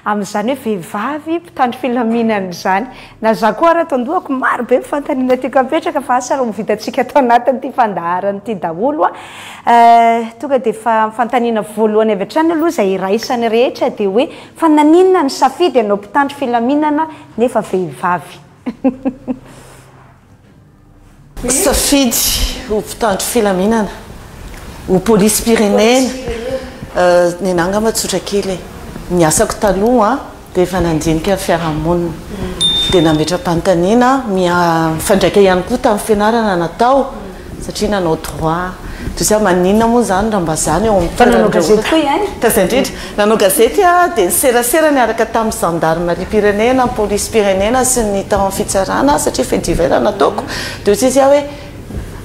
Amin'izany hoe vehivavy mpitandro filaminana izany. Na za koa ary ato an-dohako, maro be ny fanontaniana tiako hapetraka fa asa raha ho vitantsika ato anatin'ity fandaharana ity daholo an. Tonga dia efa fanontaniana voalohany avy hatrany aloha izay iraisan'ny rehetra dia hoe fa naninona no safidy hanao mpitandro filaminana nefa vehivavy? Safidy ho mpitandro filaminana, ho polisim-pirenena, nenah angamba tsotra kely e! Ny asako taloha dia efa nandinika ny fiarahamonina, dia nametra-panontaniana mifandraika ihany koa tamin'ny fianarana natao satria nanao droit, toy izay maninona moa izany raha mba za no eo amin'ny Fa nanao gazety koa ihany? Ka izay indrindra, nanao gazety aho dia niserasera niaraka tamin'ny zandarimariam-pirenena, ny polisim-pirenena sy ny tao amin'ny fitsarana satria fait divers no nataoko, dia hoy izy aho hoe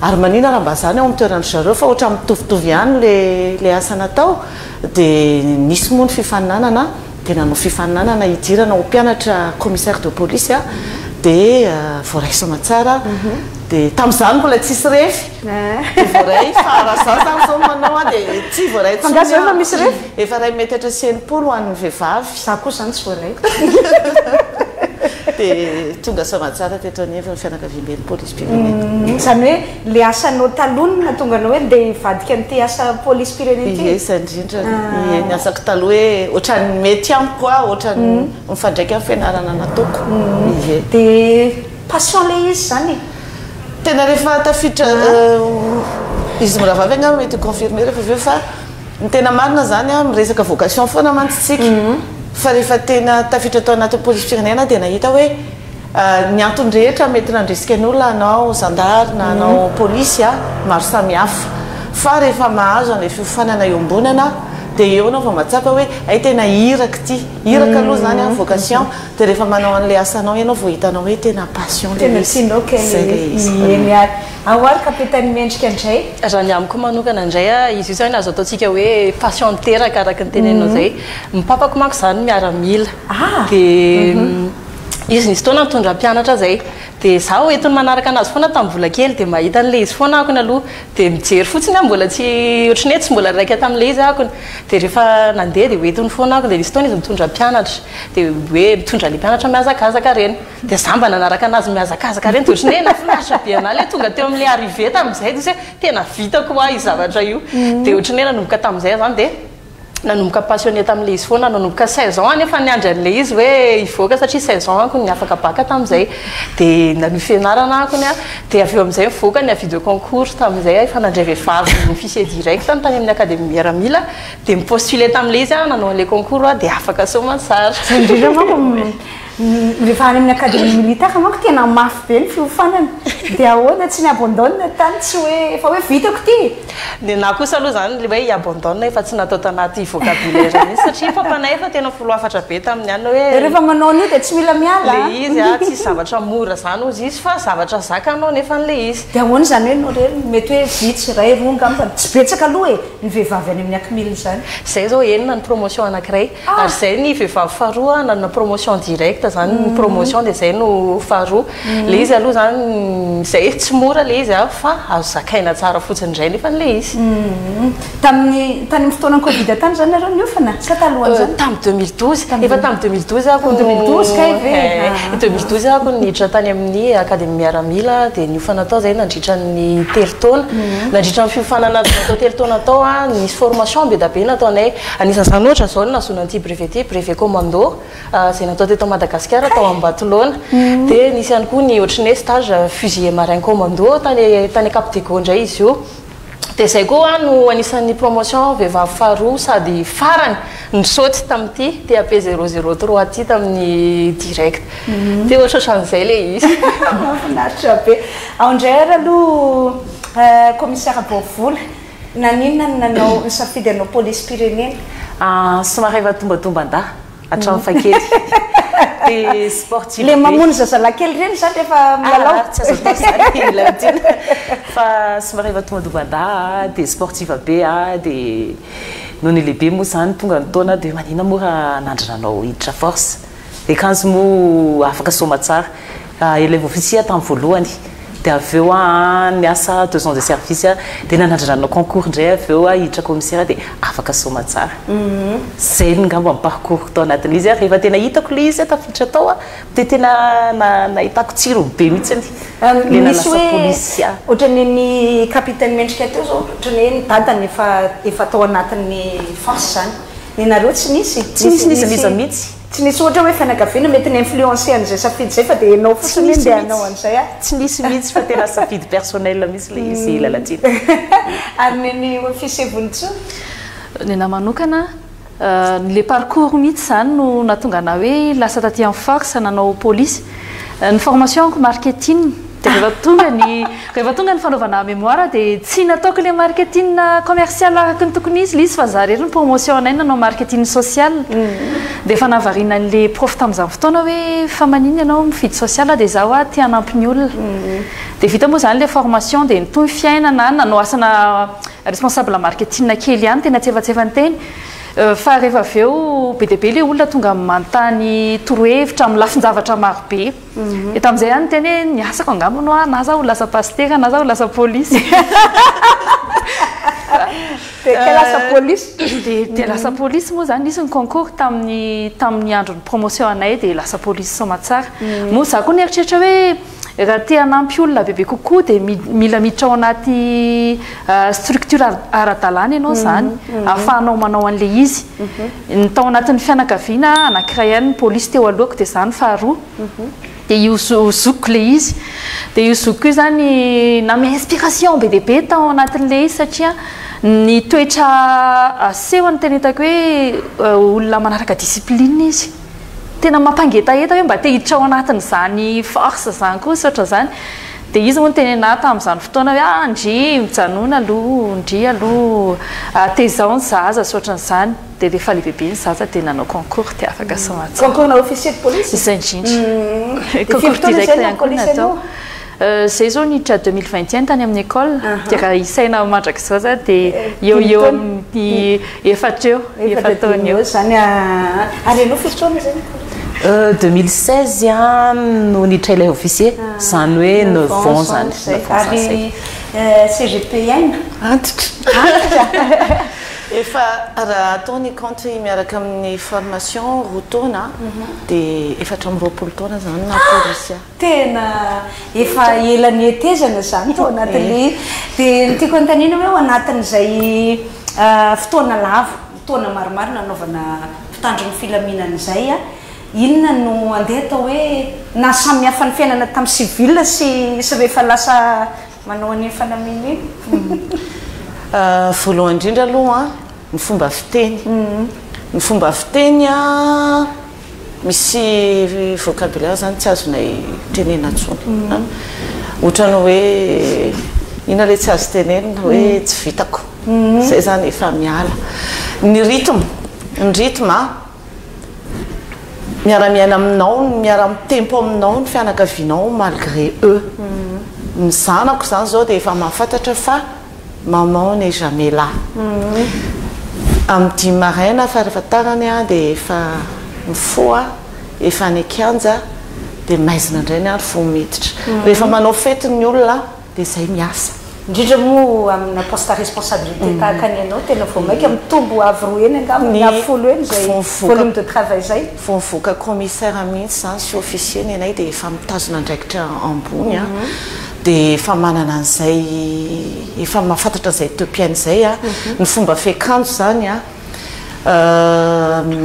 ary maninona raha mba za no eo amin'ny toeran-dry zareo fa ohatran'ny mitovitovy ihany ilay ilay asa natao, dia nisy moa ny fifaninanana. Dia nanao fifaninanana hidirana ho mpianatra commissaire de police aho, dia voaray soamatsara, dia tamin'izany mbola tsisy refy, dia voaray, fa raha izaho izany izao no manao an, dia tsy voaray intsony aho. Fa angaha izao efa misy refy? Efa iray metatra sy 60 ho an'ny vehivavy. Izaho koa izany tsy voaray. Dia tonga soamatsara teto anivon'ny fianakaviamben'ny polisim-pirenena. Izany hoe ilay asanao taloha no nahatonga anao hoe ndeha hivadika an'ity asa polisim-pirenena ity? Ie, izay indrindra. Ie, ny asako taloha hoe ohatran'ny mety amiko aho, ohatran'ny mifandraika amin'ny fianarana nataoko. Ie. Dia passion ilay izy izany e? Tena rehefa tafiditra, izy mirahavavy angamba mety hi-confirmer rehefa avy eo fa ny tena marina izany an, miresaka vocation foana mantsy isika, fa rehefa tena tafiditra tao anatin'ny polisim-pirenena dia nahita hoe Ny antony rehetra mety nandrisika ny olona hanao zandary na hanao polisy maro samihafa. Fa rehefa mahazo an'ilay fiofanana iombonana dia eo ianao vao mahatsapa hoe hay tena iraka ity. Iraka aloha izany an, vocation. Dia rehefa manao an'ilay asanao ianao vao hitanao hoe tena passion ilay Tena izy. tianao kay Izay ilay ilay izy. izy. Eny ary. Ao ary kapiteny Mendrika indray. Raha ny amiko manokana indray, izy io izany azo ataontsika hoe passion teraka araka ny teneninao izay. Ny papako manko izany miaramila. Dia Izy nisy fotoana nitondra mpianatra zay dia za hoentiny manaraka anazy foana tamin'ny mbola kely dia mahita an'ilay izy foana akony aloha dia mijery fotsiny aho mbola tsy ohatran'ny hoe tsy mbola raika tamin'ilay izy akony dia rehefa nandeha dia hoentiny foana akony dia nisy fotoana izy nitondra mpianatra dia hoe mitondra ilay mpianatra mihazakazaka ireny dia za mba nanaraka anazy mihazakazaka ireny dia ohatran'ny hoe nahafinaritra be anah ilay tonga teo amin'ilay arrivée tamin'izay dia hoe tena vitako hoa io zavatra io dia ohatran'ny hoe nanomboka tamin'izay aho zany dia Nanomboka passionné tamin'ilay izy foana, nanomboka 16 ans anefa niandry an'ilay izy hoe hivoaka satria 16 ans akony afaka bac tamin'izay. Dia nanohy fianarana akony aho, dia avy eo amin'izay nivoaka ny avis de concours tamin'izay aho efa nandray vehivavy officier direct tany amin'ny académie miaramila, dia ni-postuler tamin'ilay izy aho, nanao an'ilay concours aho dia afaka soamantsara. Izay indrindra manko Rehefa any amin'ny académie militaire manko tena mafy be ny fiofanana. Dia ahoana tsy ni-abandonne tany tsy hoe efa hoe vitako ity e? Nenaha kosa aloha izany ilay hoe hi-abandonne efa tsy natao tanaty vocabulaire mihitsy satria papanay efa tena folo hafatra be tamin'ny anona hoe. Rehefa manao an'io dia tsy mila miala a! Ilay izy a, tsisy zavatra mora izany hozy izy fa zavatra zakanao nefa ilay izy. Dia ahoana izany hoe ianao irery? Mety hoe vitsy, iray, roa angamba, tsy betsaka aloha e, ny vehivavy any amin'ny ACMIL izany. Izay izao enina ny promotion anankiray. Ary izay ny vehivavy faharoa nanana promotion directe zany, ny promotion dia izay no faharoa. Ilay izy aloha zany izay tsy mora ilay izy fa azo zakaina tsara fotsiny indray nefa ilay izy. Tamin'ny tany amin'ny fotoanan'ny covid tany izany nareo niofana sa talohan'izany? Tamin'ny 2012, efa tamin'ny 2012 aho no 2012 kay ve? 2012 aho no niditra tany amin'ny académie miaramila dia niofana tao izay nandritra ny telo taona. Nandritra ny fiofanana natao telo taona tao, nisy formation be dia be nataonay. Anisan'izany ohatra izao ny nahazoana an'ity brevet ity, brevet commando, izay natao teto Madagasikara, tao Ambatolaona. Dia nisy ihany koa ny ohatran'ny hoe stage fusilier marin commando tany tany Cap Diego indray izy io. Dia izay koa no anisan'ny promotion vehivavy faharoa sady farany nisaoty tamin'ity TAP 003 ity tamin'ny direct. Dia ohatrohatran'izay ilay izy. Mahafinaritra be. Ao indray ary aloha commissaire Borivola. Naninona no nanao nisafidy hanao polisim-pirenena? Somary efa tombatomban-dahy hatramin'ny fahakely. Dia sportive Ilay be. mamono zazalahy kely ireny izany rehefa milalao? Ah, tsy azo atao izany Lalatiana. Fa somary efa tombatomban-dahy, dia sportive be, dia nony lehibe moa izany tonga ny taona dia maninona moa raha hanandrana hanao hiditra force. Dia kanjo moa afaka soamatsara. Élève officier tamin'ny voalohany. Dia avy eo aho niasa 2 ans de service dia nanandrana nanao concours indray avy eo aho hiditra commissaire dia afaka soamatsara. Izay angamba ny parcours-ko tao anatin'izy ary rehefa tena hitako ilay izy tafiditra tao dia tena nahitako tsirony be mihitsy ilay Misy nahalasa hoe polisy ahy. ohatran'ny ny capitaine Mendrika teo izao ohatran'ny hoe ny dadany efa efa tao anatin'ny force izany. Ny anareo tsy nisy? Tsy nisy n'iza n'iza mihitsy. Tsy nisy ohatra hoe fianakaviana mety ni-influencer an'izay safidy izay fa dia ianao Tsy fotsiny hoe nisy ndeha hanao mihitsy. an'izay ah. Tsy nisy mihitsy fa tena safidy personnel mihitsy ilay izy Lalatiana. Ary ny an'i officier Vonintsoa? Ny anahy manokana, le parcours mihitsy izany no nahatonga anahy hoe lasa taty amin'ny force nanao polisy. Ny formation-ko marketing, dia rehefa tonga ny rehefa tonga ny fanaovana mémoire dia tsy nataoko ilay marketing commercial araka ny tokony izy ilay izy fa za irery ny promotion anay nanao marketing social. Dia efa nahavariana an'ilay prof tamin'izany fotoana hoe fa maninona ianao mifidy social dia izaho hoa te hanampy ny olona. Dia vita moa izany ilay formation dia nitohy ny fiainana, nanao asana responsable marketing kely ihany teny antsefatsefany teny. Fa rehefa avy eo be dia be ilay olona tonga manontany torohevitra amin'ny lafin-javatra maro be. Dia tamin'izay aho niteny hoe ny asako angamba no na za ho lasa pasitera na za ho lasa polisy. Dia kay lasa polisy? Dia lasa polisy moa izany, nisy ny concours tamin'ny tamin'ny andron'ny promotion anay dia lasa polisy soamatsara. Moa za koa nieritreritra hoe raha te hanampy olona bebe kokoa dia mila miditra ao anaty structure ara-dalàna ianao izany ahafahanao manao an'ilay izy. Ny tao anatin'ny fianakaviana anankiray ihany ny polisy teo alohako dia izaho no faharoa. Dia io zokiko ilay izy. Dia io zokiko io izany nanome inspiration be dia be tao anatin'ilay izy satria ny toetra asehony tena hitako hoe olona manaraka discipline izy. Tena mampangetaheta hoe mba te hiditra ao anatin'izany force izany koa sy ohatran'izany. Dia izy moa niteny anah tamin'izany fotoana hoe ah ndry mijanona aloha, ndry aloha tezao ny zaza sy ohatran'izany. Dia rehefa lehibebe ny zaza dia nanao concours dia afaka soamantsara. Concours na officier de police? Izay indrindra. Dia firy Concours taona direct izay ihany koa naha no polisy natao. anao? Izay izao niditra 2021 tany amin'ny école. Dia raha isaina mandrakizao izany dia eo ho eo amin'ny efatra eo, Efatra efa-taona dimy eo. eo izany. Ary ianao firy taona izay? 2016 no niditra ilay officier, izany hoe 9 ans izany. 9 ans izany Ary CGP Aina? Antitra. Antitra. Efa raha atao ny compte miaraka amin'ny formation 2 taona dia 24 taona izany naha polisy ahy. Tena efa ela nihetezana izany tao anatin'ilay dia ny tiako anontaniana hoe ao anatin'izay fotoana lava, taona maromaro nanaovana mpitandro ny filaminana izay, inona no andeha atao hoe nahasamihafa ny fiainana tamin'ny civil sy sy rehefa lasa manao an'iny fanamiana iny? Voalohany indrindra aloha ny fomba fiteny. Ny fomba fiteny misy vocabulaire zany tsy azonay tenenina intsony. Ohatran'ny hoe inona ilay tsy azo tenenina hoe tsy vitako. Izay zany efa miala. Ny rythme, ny rythme miara-miaina aminao, miara-mitempo aminao ny fianakavianao malgré eux. Ny zanako izany izao dia efa mahafantatra fa maman n'est jamais là. Amin'ny 5 maraina farafahatarany dia efa mifoha, efa any an-kianja dia maizina indray ny andro vao miditra. Rehefa manao fety ny olona dia izay miasa. Indrindra moa amina poste à responsabilité tahaka ny anao, tena vao mainka mitombo avo roa heny angamba, na folo heny izay volume de travail izay. Vao mivoaka commissaire mihitsy izany sy officier ny anay dia efa mitazona andraikitra ambony dia efa manana an'izay, efa mahafantatra an'izay toe-piaina izay. Ny fomba fiakanjo izany,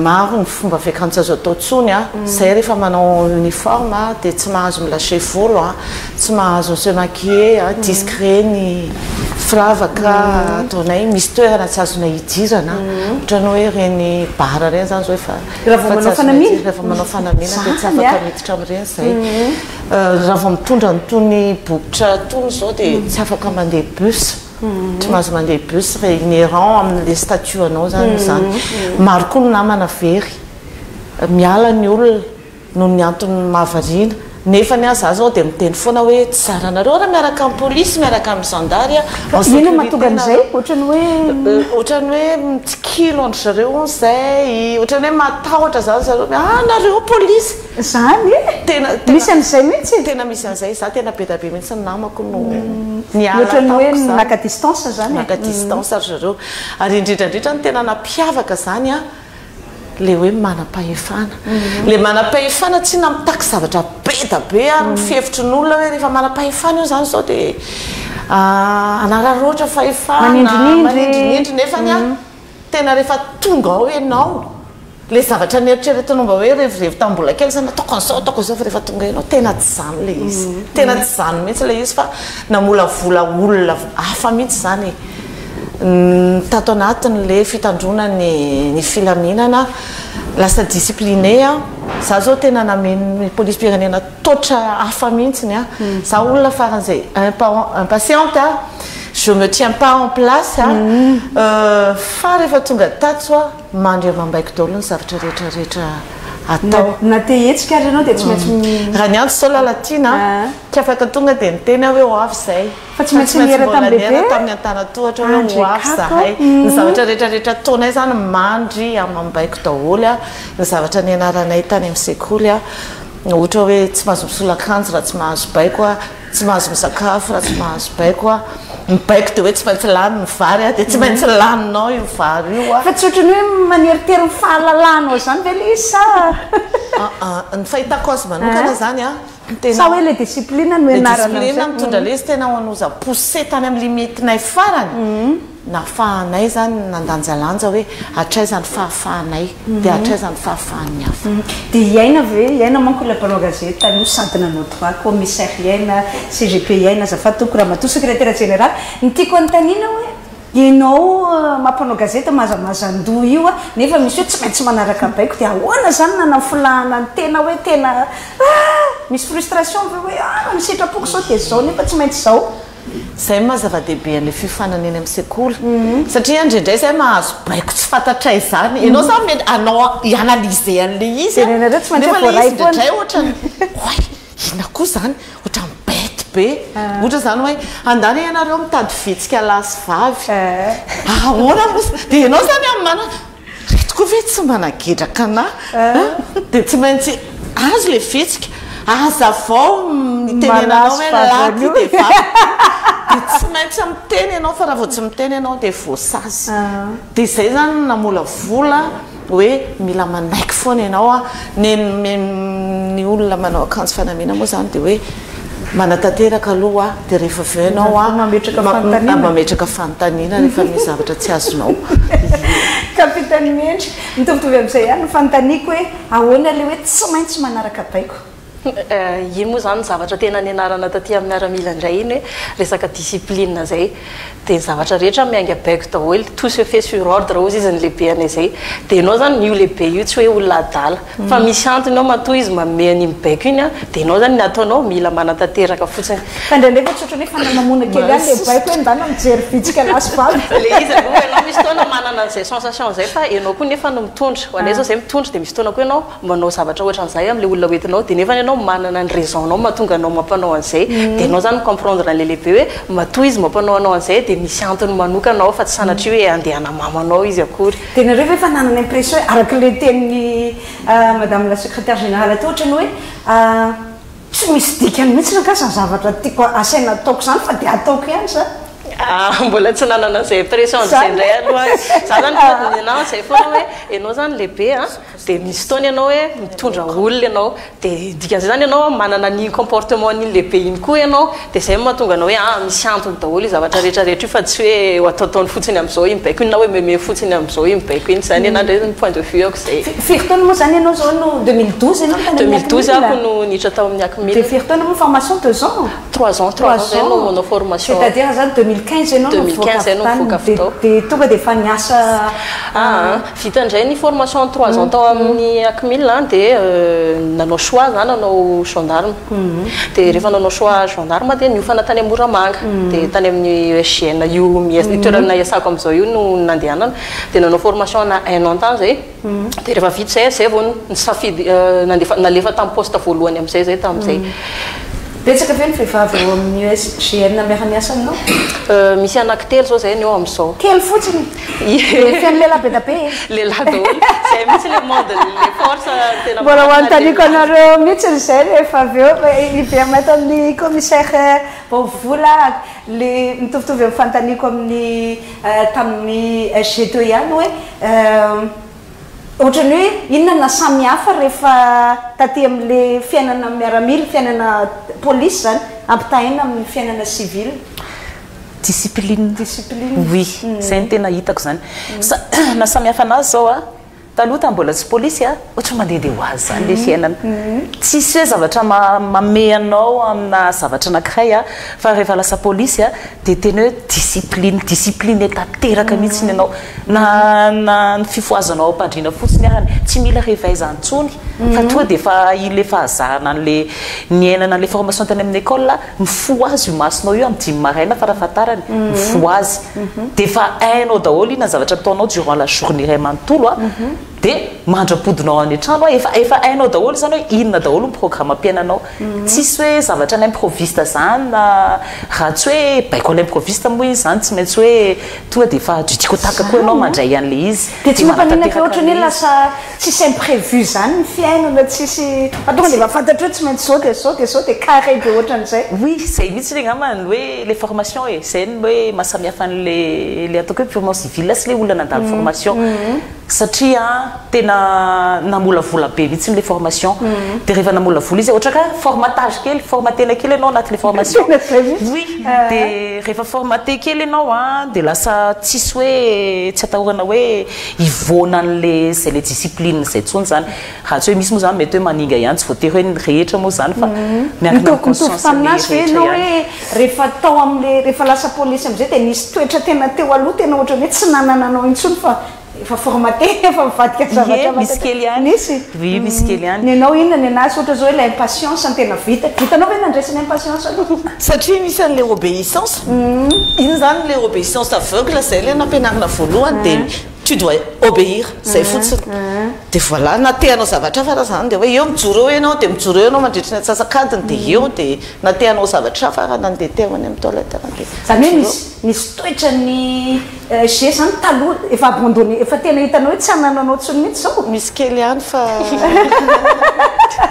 maro ny fomba fiakanjo tsy azo atao intsony. Izay rehefa manao uniforme dia tsy mahazo mi-lâcher volo, tsy mahazo se maquiller, discret ny firavaka ataonay, misy toerana tsy azonay idirana, ohatran'ny hoe ireny bar ireny izany izao efa Raha vao manao fanamiana? Rehefa manao fanamiana dia tsy afaka miditra amin'ireny izay. Raha vao mitondra an'itony bokotra itony izao dia tsy afaka mandeha bus. Tsy mahazo mandeha bus raha inhérent amin'ilay statut anao izany izany. Maro koa ny namana very. Miala ny olona noho ny antony mahavariana. Nefa ny ahy za zao dia miteny foana hoe tsy zaranareo raha miaraka amin'ny polisy, miaraka amin'ny zandary en Inona sécurité mahatonga an'izay? nareo. Ohatran'ny hoe Ohatran'ny hoe mitsikilo an-dry zareo hono izay, ohatran'ny hoe matahotra izany zareo hoe ah nareo polisy. Izany e? Tena Misy an'izay mihitsy? Tena misy an'izay. Za tena be da be mihitsy ny namako no niala Ohatran'ny hoe tamiko zany. Naka distance zany e. Naka distance ry zareo. Ary indrindrandrindra ny tena nampiavaka zany a, le hoe manam-pahefana. Le manam-pahefana tsy na mitaky zavatra be da be ary ny fihevitry ny olona hoe rehefa manam-pahefana io zany zao dia hanararaotra fahefana, Manindrinindry. Manindrinindry nefany a, tena rehefa tonga ao ianao, le zavatra nieritreretinao mba hoe revirevy tamin'ny mbola kely zany, ataoko an'izao, ataoko an'izao, fa rehefa tonga ianao tena tsy zany le izy. Tena tsy zany mihitsy le izy fa namolavola olona hafa mihitsy zany e. Tato anatiny le fitandroana ny filaminana, lasa discipliné aho. Za zao tena nameno ny polisim-pirenena toatra hafa mihitsiny a. Za olona faran'izay impatiente a, je me tiens pas en place a. Fa rehefa tonga tato aho, mandry amam-baiko daholo ny zavatra rehetra rehetra atao. Na te hetsika ary ianao dia tsy maintsy Raha niantso zao Lalatiana, tsy afaka tonga dia niteny aho hoe ho avy izay. Fa tsy maintsy niera mbola tamin'ny niera lehibe? Tamin'ny antanatohatra hoe ho avy Andry zahay. kako. Ny zavatra rehetra rehetra ataonay zany mandry amam-baiko daholo a. Ny zavatra nianaranay tany amin'ny sekoly a, ohatra hoe tsy mahazo misolo akanjo raha tsy mahazo baiko a, tsy mahazo misakafo raha tsy mahazo baiko a. Ny baiko dia hoe tsy maintsy lany ny vary a, dia tsy maintsy laninao io vary io a. Fa tsy ohatran'ny hoe maneritery ny fahalalanao zany ve le izy sa? Ah, ah, ny fahitako azy manokana zany a, tena Sa hoe le discipline no Le ianarana discipline amin'izay? mitondra le izy tena nous a poussé tany amin'ny limite-nay farany. Nahafahanay zany nandanjalanja hoe hatraiza ny fahafahanay dia hatraiza ny fahafahan'ny hafa. Dia iaina ve? Iaina manko ilay mpanao gazety taloha sady nanao droit, commissaire iaina, CGP iaina, azafady tompoko ramatoa secrétaire général. Ny tiako anontaniana hoe ianao mampanao gazety mazamazan-doha io a, nefa misy hoe tsy maintsy manaraka baiko, dia ahoana zany nanafolahana ny tena hoe tena misy frustration ve hoe ny sitrapoko sao dia zao nefa tsy maintsy zao? Zay no maha-zava-dehibe an'ilay fiofanana eny amin'ny sekoly. Satria indraindray zay mahazo baiko tsy fantatray zany. Ianao zany mety hanao hi-analyser an'ilay izy a. Dia nareo tsy maintsy Nefa ilay voaray izy foana. indraindray ohatrany oay, inona koa zany? Ohatran'ny bête be. Ohatra zany hoe andany ianareo mitady vitsika lahy sy vavy. Ahoana moa? Dia ianao zany amin'ny mana reto koa ve tsy managedraka anahy? Dia tsy maintsy azo ilay vitsika. Hazavao ny tenenanao hoe lahy ty dia vavy. Dia tsy maintsy miteny ianao fa raha vao tsy miteny ianao dia voasazy. Dia izay zany no namolavola hoe mila manaiky foana ianao a. Ny ny olona manao akanjo fanamiana moa zany dia hoe manatanteraka aloha dia rehefa avy eo ianao a, Mametraka fanontaniana. Mametraka fanontaniana rehefa misy zavatra tsy azonao. Capitaine Mendrika, mitovitovy amin'izay ihany ny fanontaniako hoe ahoana ilay hoe tsy maintsy manaraka baiko? Iny moa zany zavatra tena nianarana taty amin'ny miaramila indray iny hoe resaka discipline zay. Dia ny zavatra rehetra miainga baiko daholo, tout se fait sur ordre hozy izy ny lehibe anay zay. Dia ianao zany io lehibe io tsy hoe olona adala fa misy antony ao matoa izy manome an'iny baiko iny a, dia ianao zany ny ataonao mila manatanteraka fotsiny. Fa indraindray ve tsy ohatran'ny hoe fanamamoana kely ihany le baiko hoe ndana mijery vitsika lahy sy vavy? Le izy aloha ianao misy fotoana manana an'izay sensation zay fa ianao koa nefa no mitondra. Ho anay zao zay mitondra dia misy fotoana koa ianao manao zavatra ohatran'izay amin'ilay olona hoentinao dia nefa ianao manana ny raison-nao mahatonga anao mampanao an'izay. Dia ianao zany mi-comprendre an'ilay lehibe hoe matoa izy mampanao anao an'izay dia misy antony manokana ao fa tsy sanatria hoe andeha hanamama anao izy akory. Dia nareo ve efa nanana impression hoe araka ilay tenin'ny madame la secrétaire générale teo ohatran'ny hoe tsy misy dikany mihitsy angaha izany zavatra tiako asaina ataoko izany fa dia ataoko ihany izany? Ah, mbola tsy nanana izay impression izay indray aloha aho. Za zany tonga dia nenah izay foana hoe ianao zany lehibe a, dia misy fotoana ianao hoe mitondra olona ianao, dia dikan'izay zany ianao manana an'iny comportement an'iny lehibe iny koa ianao, dia izay no mahatonga anao hoe ah misy antony daholo io zavatra rehetra rehetra io fa tsy hoe ho ataotaony fotsiny amin'izao iny baiko iny na hoe meme fotsiny amin'izao iny baiko iny. Izany anahy indray ny point de vue-ako izay. Firy taona moa zany ianao zao no 2012 ianao tany amin'ny 2012 ACMIL? Ako no niditra tao amin'ny ACMIL. Dia firy taona moa formation? 2 ans? 3 ans, 3 ans zay no manao formation. C'est-à-dire zany 2015 ianao no 2015 zay no nivoaka nivoaka avy avy tao. tany, dia tonga dia efa niasa? Ah, vita indray ny formation 3 ans tao amin'ny ACMIL a, dia nanao choix za nanao gendarme. Dia rehefa nanao choix gendarme dia niofana tany Moramanga. Dia tany amin'ny ESGN io toerana iasako amin'izao io no nandehanana. Dia nanao formation na 1 an tany zay. Dia rehefa vita zay, zay vao nisafidy nandefa nalefa tamin'ny poste voalohany amin'izay zay tamin'izay. Betsaka ve ny vehivavy ao amin'ny ESGN miara-miasa aminao? Misy anankitelo izao izay ny eo amin'izao. Kely fotsiny? Dia feno lehilahy be dia be e? Lehilahy daholo. Izay mihitsy ilay monde-n'ilay force tena Mbola ho anontaniako anareo mihitsy izay rehefa avy eo. Hi-permettre amin'ny commissaire Baovola le mitovitovy amin'ny fanontaniako amin'ny tamin'ny SG teo ihany hoe ohatran'ny hoe inona no samy hafa rehefa taty amin'le fiainana miaramila, fiainana polisy izany ampitahaina amin'ny fiainana civil? Discipline. Discipline. Oui, izay no tena hitako izany. Na samy hafa anazy izao a, Taloha tamin'ny mbola tsy polisy a, ohatran'ny mandehandeha ho azy izany ilay fiainana. Tsisy hoe zavatra mamehy anao amina zavatra anankiray a, fa rehefa lasa polisy a, dia tena hoe discipline, discipliné tanteraka mihitsy ianao. Na na ny fifohazanao ao am-pandriana fotsiny arany, tsy mila réveil izany intsony, fa tonga dia efa ilay fahazarana an'ilay niainana an'ilay formation tany amin'ny école, mifoha azy io masonao io amin'ny dimy maraina farafahatarany, mifoha azy. Dia efa hainao daholo inona ny zavatra ataonao durant la journée iray manontolo a, dia mandra-podinao any an-trano a, efa efa hainao daholo izany hoe inona daholo ny programme-piainanao. Tsisy hoe zavatra à l'improviste izany na raha tsy hoe baiko à l'improviste moa izy izany tsy maintsy hoe tonga dia efa du tic au tac koa ianao mandray an'ilay izy. Dia tsy Dia mampaninona ve manatanteraka ohatran'ny hoe an'ilay izy. lasa tsisy imprévu izany ny fiainana, tsisy fa tonga dia efa fantatro hoe tsy maintsy izao dia izao dia izao dia carré be ohatran'izay. Oui, izay mihitsy angamba ny hoe ilay formation e, izay no hoe mahasamihafa an'ilay ilay ataoko hoe purement civil sy ilay olona nandalo formation. Satria tena namolavola be mihitsy ilay formation. Dia rehefa namolavola izy, ohatra ka formatage kely, formatena kely ianao anatin'ilay formation. Tena izay mihitsy. Oui, dia rehefa formaté kely ianao an, dia lasa tsisy hoe tsy atahorana hoe hivoana an'le zay le discipline zay tsony zany, raha tsy hoe misy moa zany mety hoe maninga ihany, tsy voatery hoe ny rehetra moa zany fa miankina amin'ny Mitovy conscience ny taminazy ve rehetra ianao ihany. hoe rehefa tao amin'le rehefa lasa polisy amin'izay dia nisy toetra tena teo aloha tena ohatran'ny hoe tsy nanananao intsony fa efa formaté efa mivadika zavatra Ie, hafa misy kely ihany. Nisy? Oui, misy kely ihany. Ny anao inona ny anazy ohatra zao hoe ilay impatience no tena vita, vitanao ve nandresy ny impatience anao? Satria misy an'ilay obéissance, iny zany ilay obéissance aveugle zay ilay nampianarina voalohany dia tu dois obéir, zay fotsiny. Dia voilà, na te hanao zavatra hafa ara zany dia hoe eo mijoro eo ianao dia mijoro eo ianao mandritry ny antsasak'adiny dia eo dia na te hanao zavatra hafa ara nandeha teo any amin'ny toilette ara dia Zany hoe misy misy toetran'ny G zany taloha efa abandonné, efa tena hitanao hoe tsy anananao intsony mihitsy zao? Misy kely ihany fa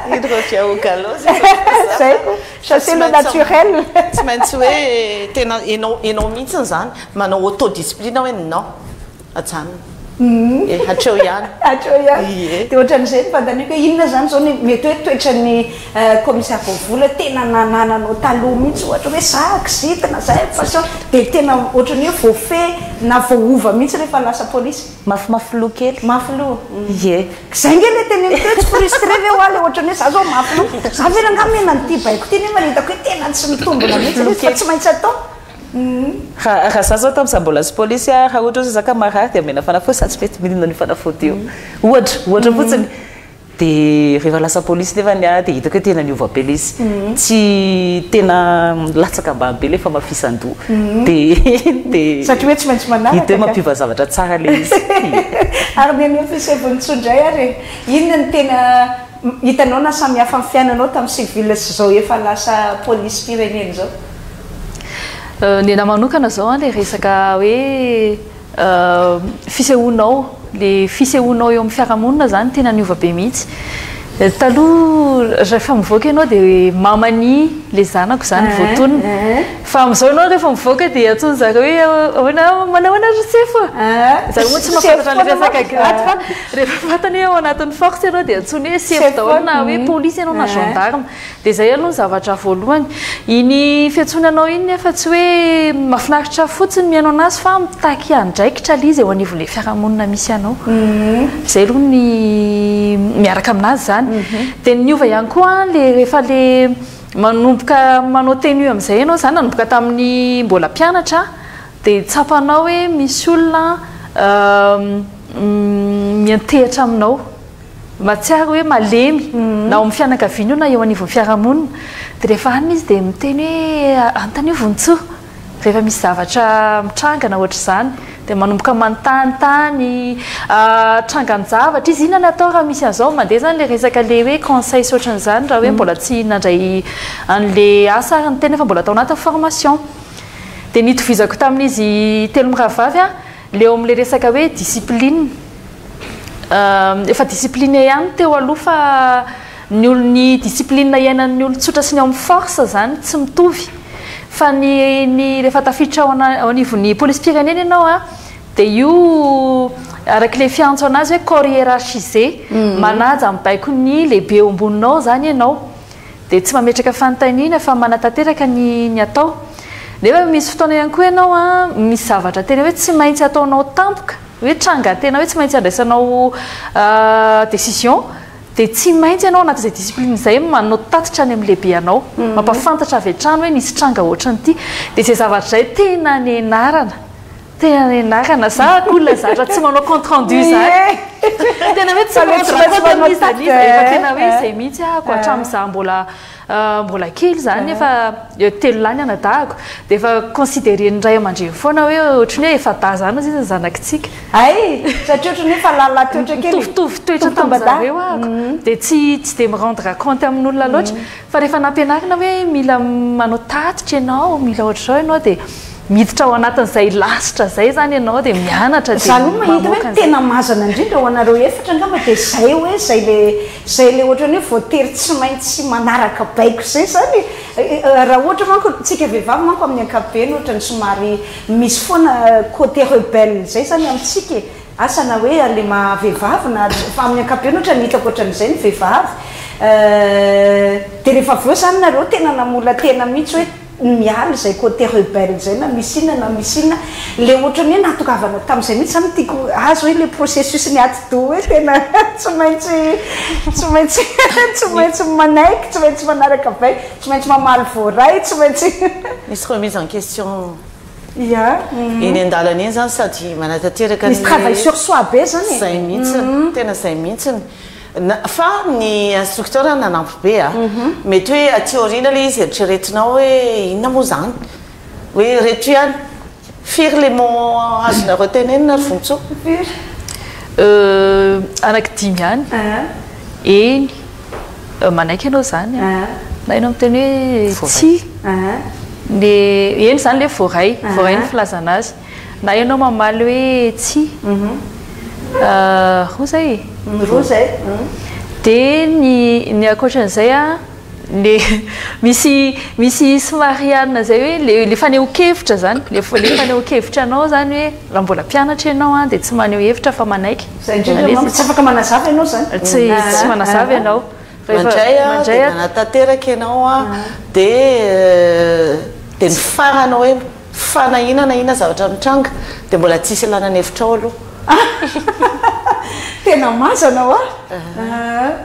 il revient au galop zay fa Zay ko, chasser le naturel. Tsy maintsy hoe tena enao enao mihitsy zany manao autodiscipline hoe non, ajanona. E, hatreo ihany. Hatreo ihany. Ie. Dia ohatran'izay ny fanontaniako hoe inona izany izao ny mety hoe toetran'ny commissaire Voavola tena nanananao taloha mihitsy ohatra hoe za kizitina, za impatient, dia tena ohatran'ny hoe voafehy na voaova mihitsy rehefa lasa polisy. Mafimafy loha kely. Mafy loha. Ie. Zay nge le teneniko teo hoe tsy frustré ve hoa le ohatran'ny hoe za zao mafy loha, za ve rangaha mena an'ity baiko ity nefa hitako hoe tena tsy mitombina mihitsy ilay izy fa tsy maintsy atao. Raha za zao tamin'izaho mbola tsy polisy a, raha ohatra hoe za ka marary dia omena fanafody, za tsy mety mihinana an'io fanafody io. Ohatra, ohatra fotsiny. Dia rehefa lasa polisy nefany aho dia hitako hoe tena niova be ilay izy. Tsy tena latsaka ambany be ilay famafisan-doha. Dia dia Satria hoe tsy maintsy manaraka hita hoe ka. mampiova zavatra tsara ilay izy. Ary ny an'i Officier Vonintsoa indray ary e, inona no tena hitanao na samy hafa ny fiainanao tamin'ny civil sy izao efa lasa polisim-pirenena izao? Ny anahy manokana izao an, ilay resaka hoe fisehoanao, ilay fisehoanao eo amin'ny fiarahamonina izany tena niova be mihitsy. Taloha rehefa mivoaka ianao dia mamany ilay zanako izany voatonona. Fa amin'izao ianao rehefa mivoaka dia antsoin'ny zareo hoe ahoana, manao ahoana ry sefo a? Zareo moa tsy mahafantatra an'ilay resaka grade fa rehefa fantany hoe ao anatin'ny force ianao dia antsoiny hoe sefo daholo na hoe polisy ianao na gendarme. Dia izay aloha ny zavatra voalohany. Iny fiantsoana anao iny nefa tsy hoe mahafinaritra fotsiny mihaino anazy fa mitaky andraikitra ilay izy eo anivon'ilay fiarahamonina misy anao. Izay aloha ny miaraka aminazy izany. Dia ny niova ihany koa ilay rehefa ilay manomboka manao tenue amin'izay ianao izany, nanomboka tamin'ny mbola mpianatra dia tsapanao hoe misy olona miantehitra aminao. Mahatsiaro hoe malemy na ao amin'ny fianakaviana io na eo anivon'ny fiarahamonina. Dia rehefa any izy dia miteny hoe anontanio Vonintsoa rehefa misy zavatra mitranga na ohatr'izany. Dia manomboka manontanintany trangan-javatra izy, inona no atao raha misy an'izao? Mandeha izany ilay resaka ilay hoe conseil sy ohatran'izany raha hoe mbola tsy nandray an'ilay asa ary ny tena fa mbola tao anatin'ny formation. Dia nitovizako tamin'izy telo mirahavavy ilay eo amin'ilay resaka hoe discipline. Efa discipliné ihany teo aloha fa ny olon'ny discipline iainan'ny olon-tsotra sy ny ao amin'ny force izany tsy mitovy. Fa ny ny rehefa tafiditra ao ana ao anivon'ny polisim-pirenena ianao an, dia io araka ilay fiantso anazy hoe corps hiérarchisé, manaja ny baikon'ny lehibe eo amboninao izany ianao. Dia tsy mametraka fanontaniana fa manatanteraka ny ny atao. Nefa misy fotoana ihany koa ianao an, misy zavatra tena hoe tsy maintsy ataonao tampoka, hoe tranga tena hoe tsy maintsy andraisanao décision, Dia tsy maintsy ianao anatin'izay discipline izay manao tatitra any amin'ny lehibe anao, mampahafantatra avy hatrany hoe nisy tranga ohatran'ity. Dia izay zavatra izay tena nianarana, tena nianarana. Za akory ilay zatra tsy manao compte rendu izany. Tena hoe tsy mi-rendre compte amin'iza n'iza, efa tena hoe izay mihitsy ahako hatramin'izaho mbola mbola kely izany efa telo lahy ny anadahiko, dia efa considerer-n'ny ray aman-dreny foana hoe ohatran'ny hoe efa-dahy izany hozy izy ny zanakitsika. Hay! Satria ohatran'ny hoe efa lalina toetra kely. Mitovitovy toetra tamin-jareo ahako. Dia tsy tsy dia mi-rendre compte amin'olona loatra. Fa rehefa nampianarina hoe mila manao tatitra ianao, mila ohatr'izao ianao dia miditra ao anatin'izay lasitra izay izany ianao dia mianatra Za dia aloha mahita hoe mamoaka an'izay. tena mazana indrindra ho anareo efatra angamba dia izay hoe izay le izay le ohatran'ny hoe voatery tsy maintsy manaraka baiko izay izany e. Raha ohatra manko, tsika vehivavy manko amin'ny ankapobeny ohatran'ny somary Misy foana côté rebelle zay zany amintsika e! Asa na hoe le maha vehivavy na fa amin'ny ankapobeny ohatra ny hitako ohatran'izay ny vehivavy de rehefa avy eo zany nareo tena namola tena mihitsy hoe miala izay côté rebelle zay na misy inona na misy inona le ohatran'ny hoe nahatongavana tamin'izay mihitsy zany no tiako azo hoe le processus ny atidoha hoe tena tsy maintsy tsy maintsy tsy maintsy manaiky tsy maintsy manaraka baiko tsy maintsy mamaly voaray tsy maintsy Misy remise en question Ia. eny an-dalana eny zany sady manatanteraka Misy travail sur soi be zany e. Zay mihitsiny, tena zay mihitsiny. Na, fa ny instructeur nanampy be a. Mety hoe aty aoriana le izy eritreretinao hoe inona moa zany? Hoe reto ihany. Firy le mot azonareo tenenina ry Vontsoa? Firy? Anaky dimy ihany. Eny. Manaiky ianao izany an. Na ianao miteny hoe tsia. Dia eny izany ilay voaray, voaray ny filazana azy. Na ianao mamaly hoe tsia. Roa izay e? Roa izay. Dia ny ny ankoatran'izay an, le misy misy somary anona izay hoe le le fanehoan-kevitra izany, le fanehoan-kevitra anao izany hoe raha mbola mpianatra ianao an dia tsy maneho hevitra fa manaiky. Zay indrindra manko, tsy afaka manazava ianao zany. Tsy tsy manazava ianao. Mandray a, dia manatanteraka ianao a, dia dia ny farany hoe fa na inona na inona zavatra mitranga dia mbola tsisy ilana ny hevitrao aloha. Tena mazana hoa.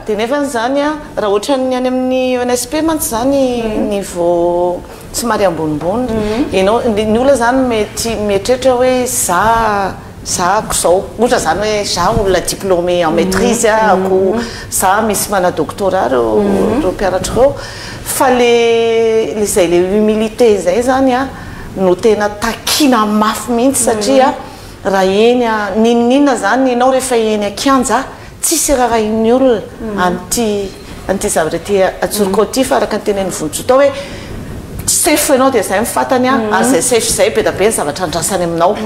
Dia nefany izany a, raha ohatran'ny any amin'ny ENSP mantsy izany niveau somary ambonimbony, ianao, ny olona izany mety mieritreritra hoe za Za ko zao, ohatra zany hoe za olona diplômé en maîtrise ako, za misy mana doctorat reo reo mpianatra reo, fa le le zay le humilité zay zany a no tena takina mafy mihitsy satria raha eny a n'inon'inona zany enao rehefa eny an-kianja tsisy rarahin'ny olona an'ity an'ity zavatra ity atsoriko ity fa araka ny tenenin'i Vonjy tao hoe sefo ianao dia izay ny fatany an, ary izay sefo izay be dia be ny zavatra andrasany aminao.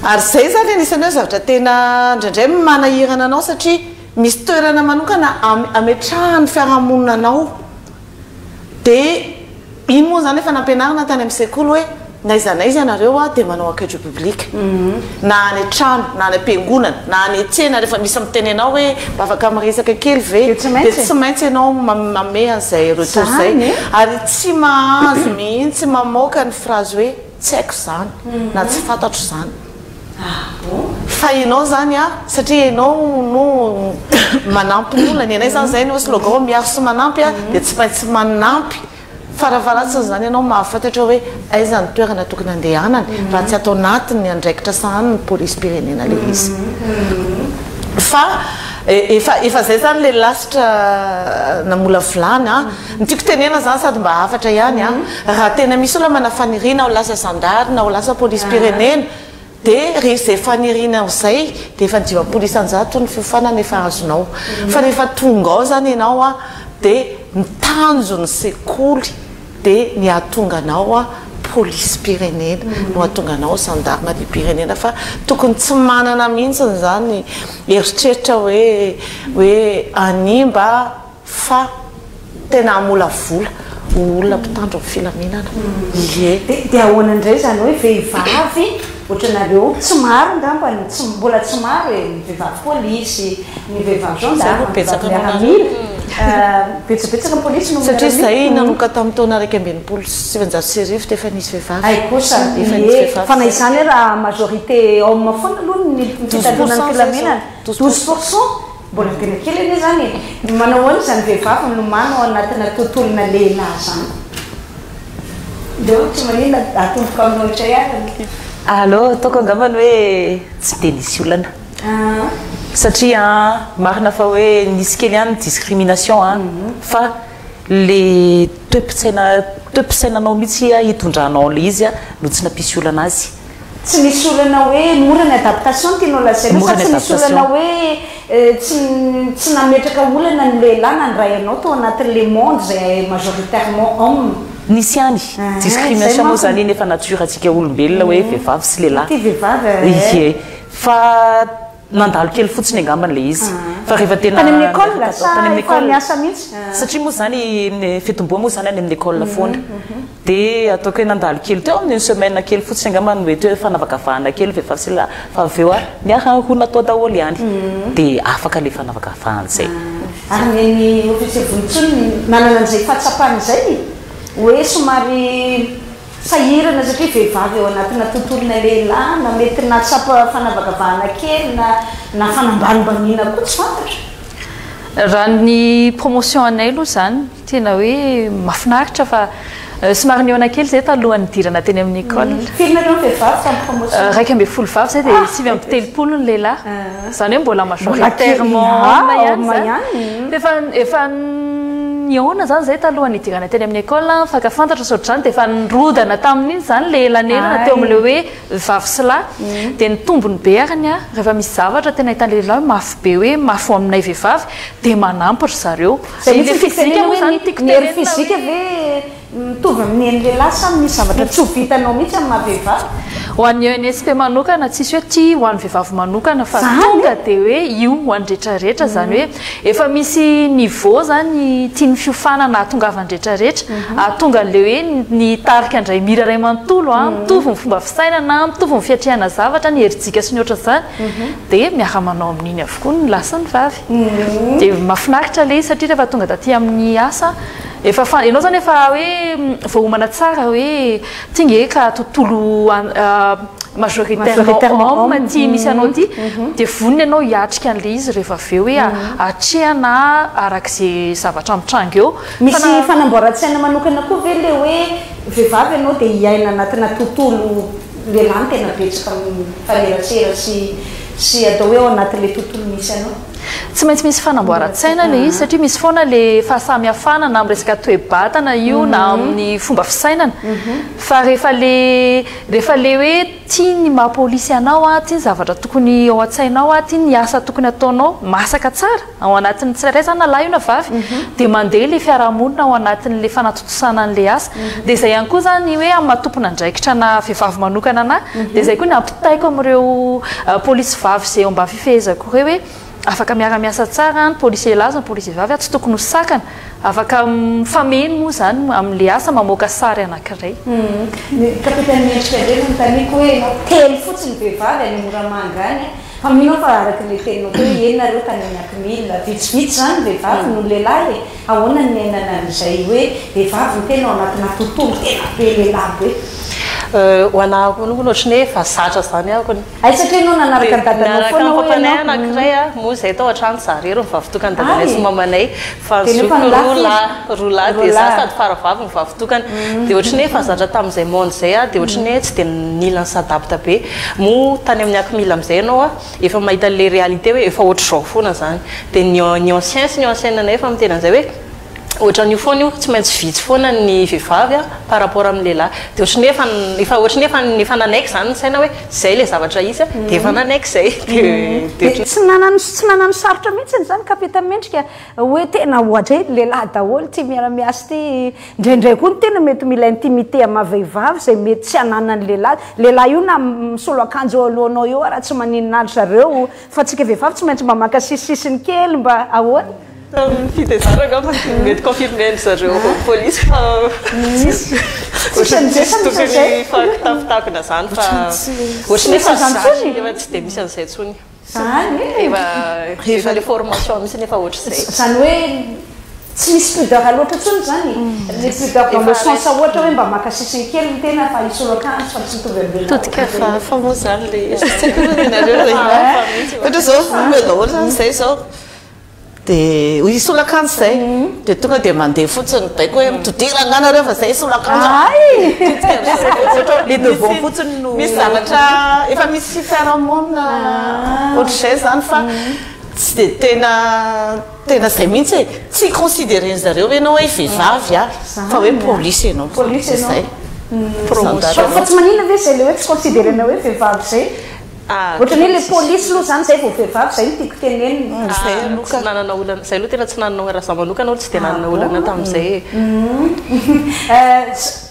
Ary izay izany anisan'ny hoe zavatra tena indraindray manahirana anao satria misy toerana manokana ametrahan'ny fiarahamonina anao. Dia iny moa izany efa nampianarina tany amin'ny sekoly hoe n'aiza n'aiza ianareo dia manao accueil du public. Na any an-trano, na any am-piangonana, na any an-tsena rehefa misy miteny anao hoe mba afaka miresaka kely ve? Dia tsy maintsy Dia tsy maintsy ianao manome an'izay retour izay. Zany e! Ary tsy mahazo mihitsy mamoaka ny phrase hoe tsy haiko izany na tsy fantatro izany. Fa ianao izany an, satria ianao no manampy ny olona, ny anay izany izay no slogan hoe miaro sy manampy an, dia tsy maintsy manampy farafaharatsiny izany ianao mahafantatra hoe aiza ny toerana tokony handehanana raha tsy ato anatin'ny andraikitra sahanin'ny polisim-pirenena ilay izy. Fa efa efa izay izany ilay lasitra namolavolana an. Ny tiako tenena izany sady mba hafatra ihany an, raha tena misy olona manana faniriana ho lasa zandary na ho lasa polisim-pirenena, Dia rehefa izay fanirianao izay dia efa 50% ny fiofanana efa azonao. Fa rehefa tonga ao izany ianao an, dia ny tanjon'ny sekoly dia ny hahatonga anao polisim-pirenena, no hahatonga anao zandarimariam-pirenena fa tokony tsy manana mihitsy izany eritreritra hoe hoe hanimba fa tena hamolavola ho olona mpitandro ny filaminana. Ie. Dia ahoana indray izany hoe vehivavy ohatranareo, tsy maro angamba ny, tsy, mbola tsy maro e, ny vehivavy polisy, ny vehivavy gendarme, ny vehivavy miaramila, betsabetsaka ny polisy no miaramila. Satria izay nanomboka tamin'ny taona 1961 dia efa nisy vehivavy. Hay kosa, Efa nisy ie, vehivavy fa na izay. izany ara majorité homme foana aloha ny fitandroana ny 12% izay izao. filaminana, 12%? Mbola tena kely anie zany e! Manao ahoana izany vehivavy milomano ao anatina tontolona lehilahy zany? Ndao tsy maninona atomboka aminao indray ary. Allo, ataoko angambany hoe tsy dia nisy olana. Satria marina fa hoe nisy kely ihany ny discrimination an, fa le toe-pitsaina toe-pisainanao mihitsy hitondranao an'ilay izy no tsy nampisy olana azy. Tsy misy olana hoe mora ny adaptation no tianao lazaina Mora sa ny tsy misy adaptation. olana hoe tsy tsy nametraka olana ny lehilahy nandray anao tao anatin'le monde izay majoritairement homme? Nisy ihany. Zay Discrimination moa manko. zany iny efa nature antsika olombelona hoe vehivavy sy lehilahy. Ity vehivavy eh. Ie. Fa nandalo kely fotsiny angambany ilay izy. Fa rehefa tena Tany amin'ny école niaraka sa tany amin'ny efa école. niasa mihitsy? Satria moa zany ny fitomboa moa zany any amin'ny école foana. Dia ataoko hoe nandalo kely teo amin'ny une semaine kely fotsiny angamba no mety hoe fanavakavahana kely vehivavy sy lehilahy fa avy eo ary niara-niroa natao daholo ihany. Dia afaka ilay fanavakavahana izay. Ary ny an'ny officier Vonintsoa nanana an'izay fahatsapana izay hoe somary sahirana satria vehivavy ao anatina tontolona lehilahy na mety nahatsapa fanavakavahana kely na na fanambanimbaniana koa tsy fantatra. Raha ny promotion anay aloha izany tena hoe mahafinaritra fa somary nihaona kely izay talohan'ny nidirana teny amin'ny école. Firy nareo ny vehivavy tamin'ny promotion? 11 vavy izay dia 39 ny lehilahy. Izany hoe mbola majoritairement homme ihany izany. Fa efa efa nihaona izany izay talohan'ny nidirana teny amin'ny école, nifankafantatra sy ohatr'izany dia efa nirodana tamin'iny izany ilay elanelana teo amin'ilay hoe vavy sy lahy. Dia ny tombony be arany rehefa misy zavatra tena hitan'ny lehilahy hoe mafy be hoe mafy ho aminay vehivavy dia manampy ry zareo. Izay Ilay mihitsy no tiako physique tenenina moa hoe izany ny tiako ny hery tenenina physique hoe ve mitovy amin'ny an'ny lehilahy sa misy zavatra tsy ho vitanao mihitsy amin'ny maha vehivavy? Ho an'ny ENSP manokana tsisy hoe ty ho an'ny vehivavy manokana fa Zany tonga dia hoe io ho an'ny retraretra zany hoe efa misy niveau zany tian'ny fiofanana ahatongavan'ny retraretra ahatonga an'le hoe ny tarika indray mira iray manontolo a mitovy ny fomba fisainana mitovy ny fiatrehana zavatra ny herijika sy ny ohatran'izany dia miara manao amin'iny avokoa ny lahy sy ny vavy dia mahafinaritra le izy satria rehefa tonga taty amin'ny asa efa fa ianao zany efa hoe voaomana tsara hoe ty nge ka tontolo majoritairement Majoritairement homme homme. ty misy anao ty dia vonona ianao hiatrika an'le izy rehefa avy eo hoe atrehana arak'izay zavatra mitranga eo. Misy fanamboaran-tsaina manokana koa ve le hoe vehivavy ianao dia hiaina anatina tontolo lehilahy no tena betsaka mifanerasera sy sy atao hoe ao anatin'ilay tontolo misy anao? Tsy maintsy misy fanamboaran-tsaina ilay izy satria misy foana ilay fahasamihafana na amin'ny resaka toe-batana io na amin'ny fomba fisainana. Fa rehefa le rehefa le hoe tia ny maha polisy anao, tia ny zavatra tokony ao an-tsainao, tia ny asa tokony ataonao, masaka tsara ao anatin'ny tsirairay izany na lahy io na vavy, dia mandeha ilay fiarahamonina ao anatin'ilay fanatontosana an'ilay asa. Dia izay ihany koa izany hoe amin'ny maha tompon'andraikitra ana vehivavy manokana anahy, dia izay koa ny ampitaiko amin'ireo polisy vavy izay eo ambany fifehezako ireo hoe afaka miara-miasa tsara ny polisy lehilahy sy ny polisy vehivavy, tsy tokony ho sakana, afaka mifameno moa izany amin'ilay asa mamoaka sary anankiray. Ny kapiteny Mendrika indray no notaniako hoe ianao telo fotsiny vehivavy any Moramanga any fa mino aho fa araka ilay teninao teo hoe eny nareo tany amin'ny Acmil, vitsivitsy izany ny vehivavy noho ny lehilahy e, ahoana ny niainana an'izay hoe vehivavy no tena ao anatina tontolo tena be lehilahy be? Ho anah manokana ohatran'ny hoe efa zatra izany ahako. Hay satria ianao nanaraka ny dadanao Niaraka foana amin'ny hoy papanay ianao. anankiray aho, moa izay tao an-trano za irery ny vavitokany dadanay sy Ay! mamanay, fa ny Dia nefa zokiko ny lahy roa firy? lahy, roa lahy Roa dia za lahy. sady faravavy no vavitokany. Dia ohatran'ny hoe efa zatra tamin'izay monde izay aho dia ohatran'ny hoe tsy dia nila ni-s'adapte be. Moa tany amin'ny Acmil amin'izay ianao a, efa mahita an'ilay réalité hoe efa ohatr'izao foana izany. Dia ny ny ancien sy ny ancienne anay efa miteny an'izay hoe. Ohatran'io foana io, tsy maintsy vitsy foana ny vehivavy par rapport amin'ny lehilahy. Dia ohatran'ny hoe efa efa ohatran'ny efa efa nanaiky izany ny saina hoe izay ilay zavatra hisy dia efa nanaiky izay. Dia dia Dia tsy nanano tsy nanano sarotra mihitsy izany Kapitany Mendrika hoe tena ohatra hoe lehilahy daholo ity miara-miasa ity. Indraindray koa ny tena mety mila intimité amin'ny maha vehivavy izay mety tsy ananan'ny lehilahy. Lehilahy io na misolo akanjo eo alohanao eo ara tsy maninona an-dry zareo fa antsika vehivavy tsy maintsy mba maka sisisisiny kely mba ahoana? Tamin'ny fitezana angamba mety confirmer-ndry zareo polisy fa Misy. Tsisy ohatran'ny an'izay tsisy fa misy tokony an'izay. hifampitapitapina izany fa Tsy ohatran'ny misy efa an'izany zatra intsony? efa tsy dia misy an'izay intsony. Zany e! Efa efa le formation mihitsy efa ohatr'izay. Izany hoe tsy misy pudeur loatra intsony izany e. Le pudeur dans le sens ohatra hoe mba maka sisiny kely ny tena fa hisolo akanjo fa tsy mitovy amin'ny lehilahy. Todika hafahafa moa izany le izy. Tsy haiko aloha ny anareo e. Ohatra izao, tonga daholo izany izay izao. Dia hoy hisolo akanjo izay. Dia tonga dia mandeha fotsiny baiko hoe mitodira angaha nareo fa izay hisolo akanjo. Ay! Le devant fotsiny no. Misy zavatra efa misy fiarahamonina ohatr'izay izany fa tsy dia tena tena izay mihitsy e. Tsy considérer-ny zareo hoe ianao hoe vehivavy a, fa hoe polisy ianao. Polisy ianao. Izay. Promotion. Fa tsy maninona ve izay le hoe tsy considérer-na hoe vehivavy izay? Ohatran'ny hoe le polisy aloha izany izay vao vehivavy, izay no tiako tenenina. Izay aloha Tsy nanana olana, izay aloha tena tsy nanana olana, raha izaho manokana aloha tsy dia nanana olana tamin'izay e.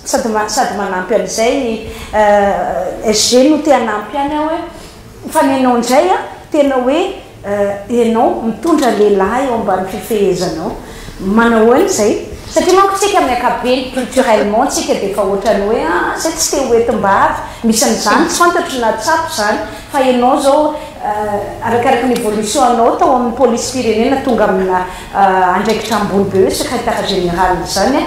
Sady sady manampy an'izay SG no te hanampy ihany aho hoe fa ny anao indray an, tena hoe ianao mitondra lehilahy eo ambany fifehezanao. Manao ahoana izay? Satria manko tsika amin'ny ankapobeny culturellement tsika dia efa ohatran'ny hoe ah zay tsy te ho entim-bavy, misy an'izany, tsy fantatro na tsapa izany fa ianao izao arakaraka ny évolution anao tao amin'ny polisim-pirenena tonga amina andraikitra ambony be hoe secrétaire général izany,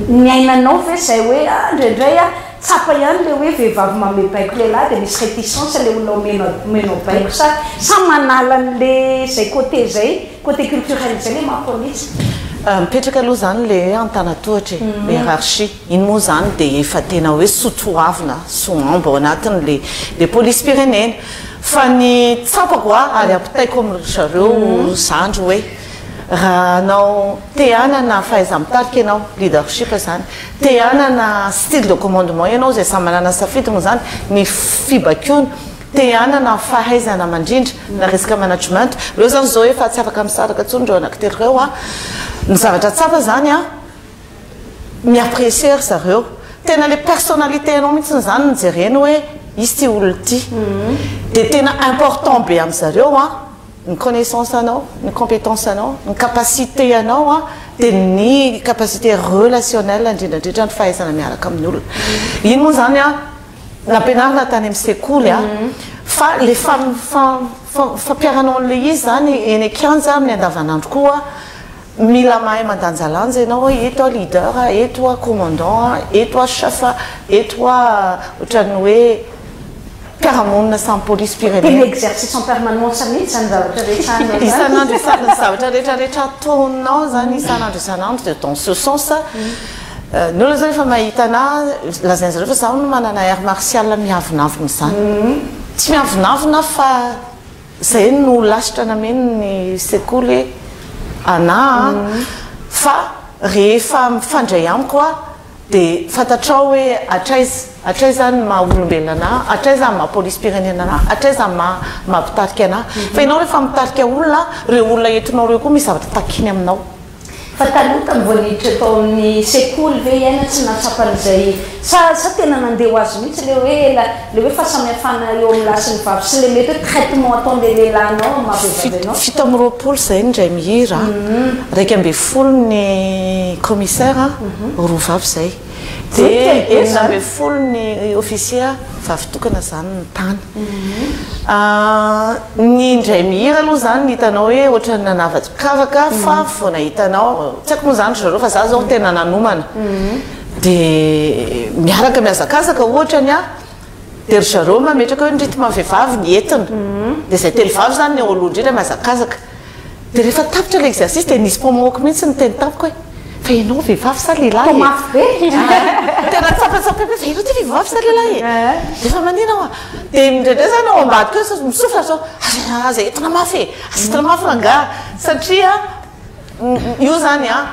niainanao ve izay hoe ah indraindray ah Tsapa ihany le hoe vehivavy manome baiko lehilahy dia misy réticence le olona omena omenao baiko sa sa manala an'le zay côté zay côté culturel zay le maha polisy? Mipetraka aloha izany le hoe antanatohatra e, le hiérarchie, iny moa izany dia efa tena hoe soatoavina, soambo ao anatin'le le polisim-pirenena. Fa ny tsapako a, ary ampitaiko amin-dry zareo zandry hoe, Raha anao te hanana fahaiza-mitarika ianao, leadership izany, te hanana style de commandement ianao izay samy manana safidy moa izany, ny fibaikoana, te hanana fahaizana mandrindra na resaka management, ireo izany izao efa tsy afaka misaraka intsony ireo anankitelo ireo an, ny zavatra tsapa izany an, mi-apprecier ry zareo, tena ilay personnalité anao mihitsy izany no jereny hoe izy ity olona ity, dia tena important be amin'zareo an. Ny connaissance anao, ny compétence anao, ny capacité anao an, dia ny capacité relationnelle indrindra indrindra ny fahaizana miaraka amin'ny olona. Iny moa izany an, nampianarina tany amin'ny sekoly an, fa ilay fampiharanao an'ilay izy izany eny an-kianja amin'ny andavanandro koa, mila mahay mandanjalanja ianao hoe eto aho leader, eto aho commandant, eto aho chef, eto aho ohatran'ny hoe mpiara-monina samy polisim-pirenena. Tena exercice en permanence mihitsy izany zavatra rehetra anao izany. Isan'andro isan'andro ny zavatra rehetra rehetra ataonao izany isan'andro isan'andro dia dans ce sens ny olona izany efa mahita anà lazain-dry zareo fa izaho no manana air martial miavonavona izany. Tsy miavonavona aho fa izay no lasitra nameno ny sekoly anà fa rehefa mifandray amiko aho Dia fantatrao hoe hatraiza, hatraiza ny maha olombelona anà, hatraiza ny maha polisim-pirenena anà, hatraiza ny maha maha mpitarika anà. Fa ianao rehefa mitarika olona, ireo olona entinao ireo koa misy zavatra takiany aminao. Fa taloha tamin'ny vao niditra tao amin'ny sekoly ve iana tsy nahatsapa an'izay sa sa tena nandeha ho azy mihitsy le hoe la le hoe fahasamihafana eo amin'ny lahy sy ny vavy sy le mety hoe traitement ataon'le lehilahinao amin'ny maha vehivavy anao? 27 izay ny indray mihira, 11 ny commissaire, roa vavy izay. Dia 16 ny officier, vavy tokana izany ny tany. Ny indray mihira aloha izany ny hitanao hoe ohatran'ny nanavakavaka fa vao nahita anao, tsy haiko moa izany ry zareo fa za izao tena nanomana. Dia miaraka mihazakazaka ohatra ny ahy, dia ry zareo mametraka hoe ny rythme vehivavy ny entina. Dia izay telo vavy izany ny eo aloha indrindra mihazakazaka. Dia rehefa tapitra ilay exercice dia nisy mpamoaka mihitsy niteny tamiko hoe, fa ianao vehivavy sa lehilahy e? Toa mafy be. Tena tsapatsapaiko hoe fa ianao ity vehivavy sa lehilahy e? Dia efa manina aho. Dia indraindray izany ao ambadika eo misofla zao, aza entina mafy e, aza entina mafy rangahy. Satria io izany an.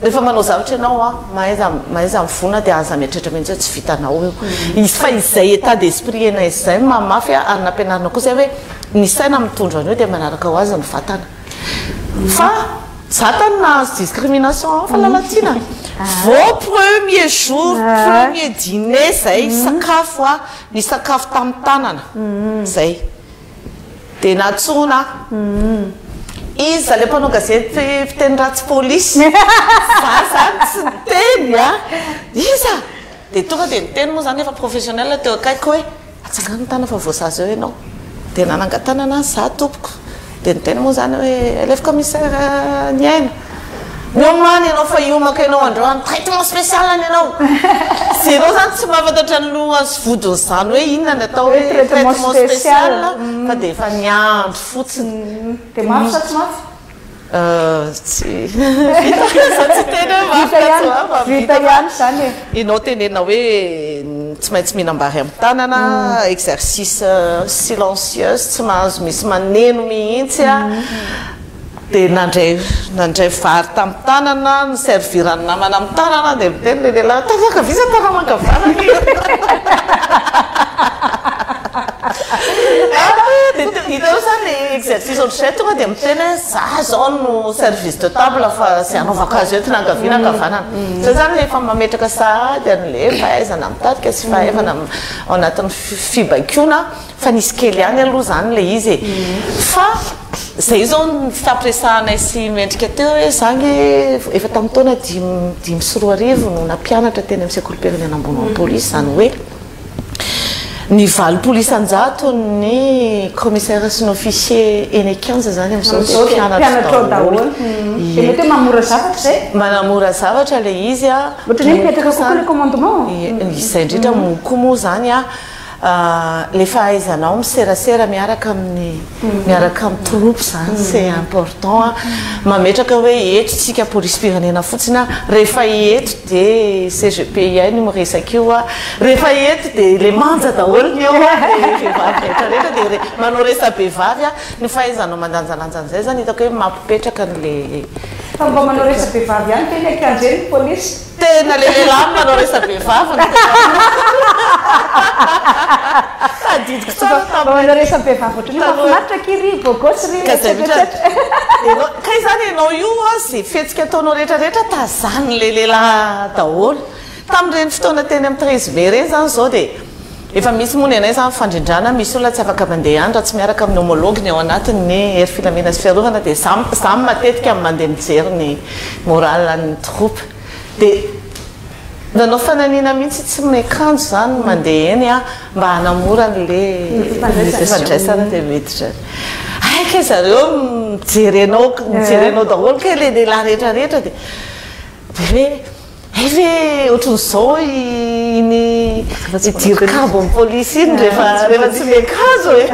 Rehefa manao zavatra ianao an, mahaiza mahaiza mivona dia aza mieritreritra mihitsy hoe tsy vitanao io. Izy fa izay état d'esprit enay izay no mahamafy an, ary nampianarina koa izay hoe ny saina mitondra an'io dia manaraka ho azy ny vatana. Fa za tany nahazo discrimination fa Lalatiana vao premier jour, premier dîner zay sakafo an, nisakafo tamin'ny tanana zay. Dia nantsoina aho. Iza ilay mpanao gazety mpiteny ratsy polisy? Za zany tsy niteny a! Iza? Dia tonga dia niteny moa zany efa professionnel teo akaikiko hoe atsangano ny tanana fa voasazy eo ianao. Dia nanangan-tanana aho, za tompoko. Dia niteny moa zany hoe élève commissaire Niaina. Miomana ianao fa hiomaka ianao androany, traitement spécial ny anao. Zéro zany tsy mahafantatra ny lohany sy vodiny izany hoe inona ny atao hoe traitement spécial fa dia efa niandry fotsiny. Dia mafy sa tsy mafy? Tsy vita za tsy hiteny hoe mafy na tsy mafy fa vita ihany izany e. Ianao tenenina hoe tsy maintsy mihinam-bary amin'ny tanana, exercice silencieuse, tsy mahazo misy maneno mihitsy. Dia nandray nandray vary tamin'ny tanana, ni-servir-n'ny namana amin'ny tanana, dia miteny ilay lehilahy, tanana ankavia sa tanana ankavanana? Dia hitanao izany ilay exercice ohatr'izay, tonga dia miteny hoe za izao no service de table fa izay anaovako azy eo, na ankavia na ankavanana. Izay izany ilay efa mametraka sahady an'ilay fahaizana mitarika sy fahaizana ao anatin'ny fibaikoana. Fa nisy kely ihany aloha izany ilay izy e. Fa izay izao ny fifampiresahanay sy Mendrika teo hoe za nge efa tamin'ny taona 2005 no nampianatra teny amin'ny sekolim-pirenena ambony ho an'ny polisy, izany hoe ny 80% ny commissaire sy ny officier eny an-kianja izany amin'izao dia mpianatra daholo. Dia mety hoe mahamora zavatra izay? Manamora zavatra ilay izy an. Ohatran'ny hoe mipetraka kokoa ilay commandement. Izay indrindra moa koa moa izany an. Le fahaizanao miserasera miaraka amin'ny miaraka amin'ny troupe zany c'est important a, mametraka hoe eto tsika polisim-pirenena fotsiny a, rehefa eto de CGPI no miresaka io a, rehefa eto de le manja daholo ny eo a, de vehivavy rehetra rehetra de re- manao resa-behivavy a, ny fahaizanao mandanjalanja an'izay zany hitako hoe mampipetraka an'le Fa mba manao resa-behivavy ihany ve ny akanjo eny ny polisy? Tena le lehilahy no manao resa-behivavy no tena Tadidiko tsara tamin'ny Mba manao resa-behivavy ohatran'ny hoe mahafinaritra akia ry beau gosse ry Ka zay etsetra mihitsy etsetra. Ianao, kay zany ianao io an, ze fihetsika ataonao rehetra rehetra tazanin'le lehilahy daholo. Tamin'ireny fotoana teny amin'ny 13 mai ireny zany zao dia efa misy moa ny anay zany fandrindrana, misy olona tsy afaka mandeha any raha tsy miaraka amin'ny homologue-ny ao anatin'ny hery filamina sy fiarovana dia za za matetika mandeha mijery ny morale an'ny troupe. Dia nanao fananiana mihitsy tsy miakanjo izany mandeha eny an, mba hanamora an'le fifandraisana dia miditra. Hay kay zareo mijery anao, mijery anao daholo kay le lehilahy rehetra rehetra dia dia hoe hay ve ohatran'izao iny dircab ny polisy iny rehefa rehefa tsy miakanjo e.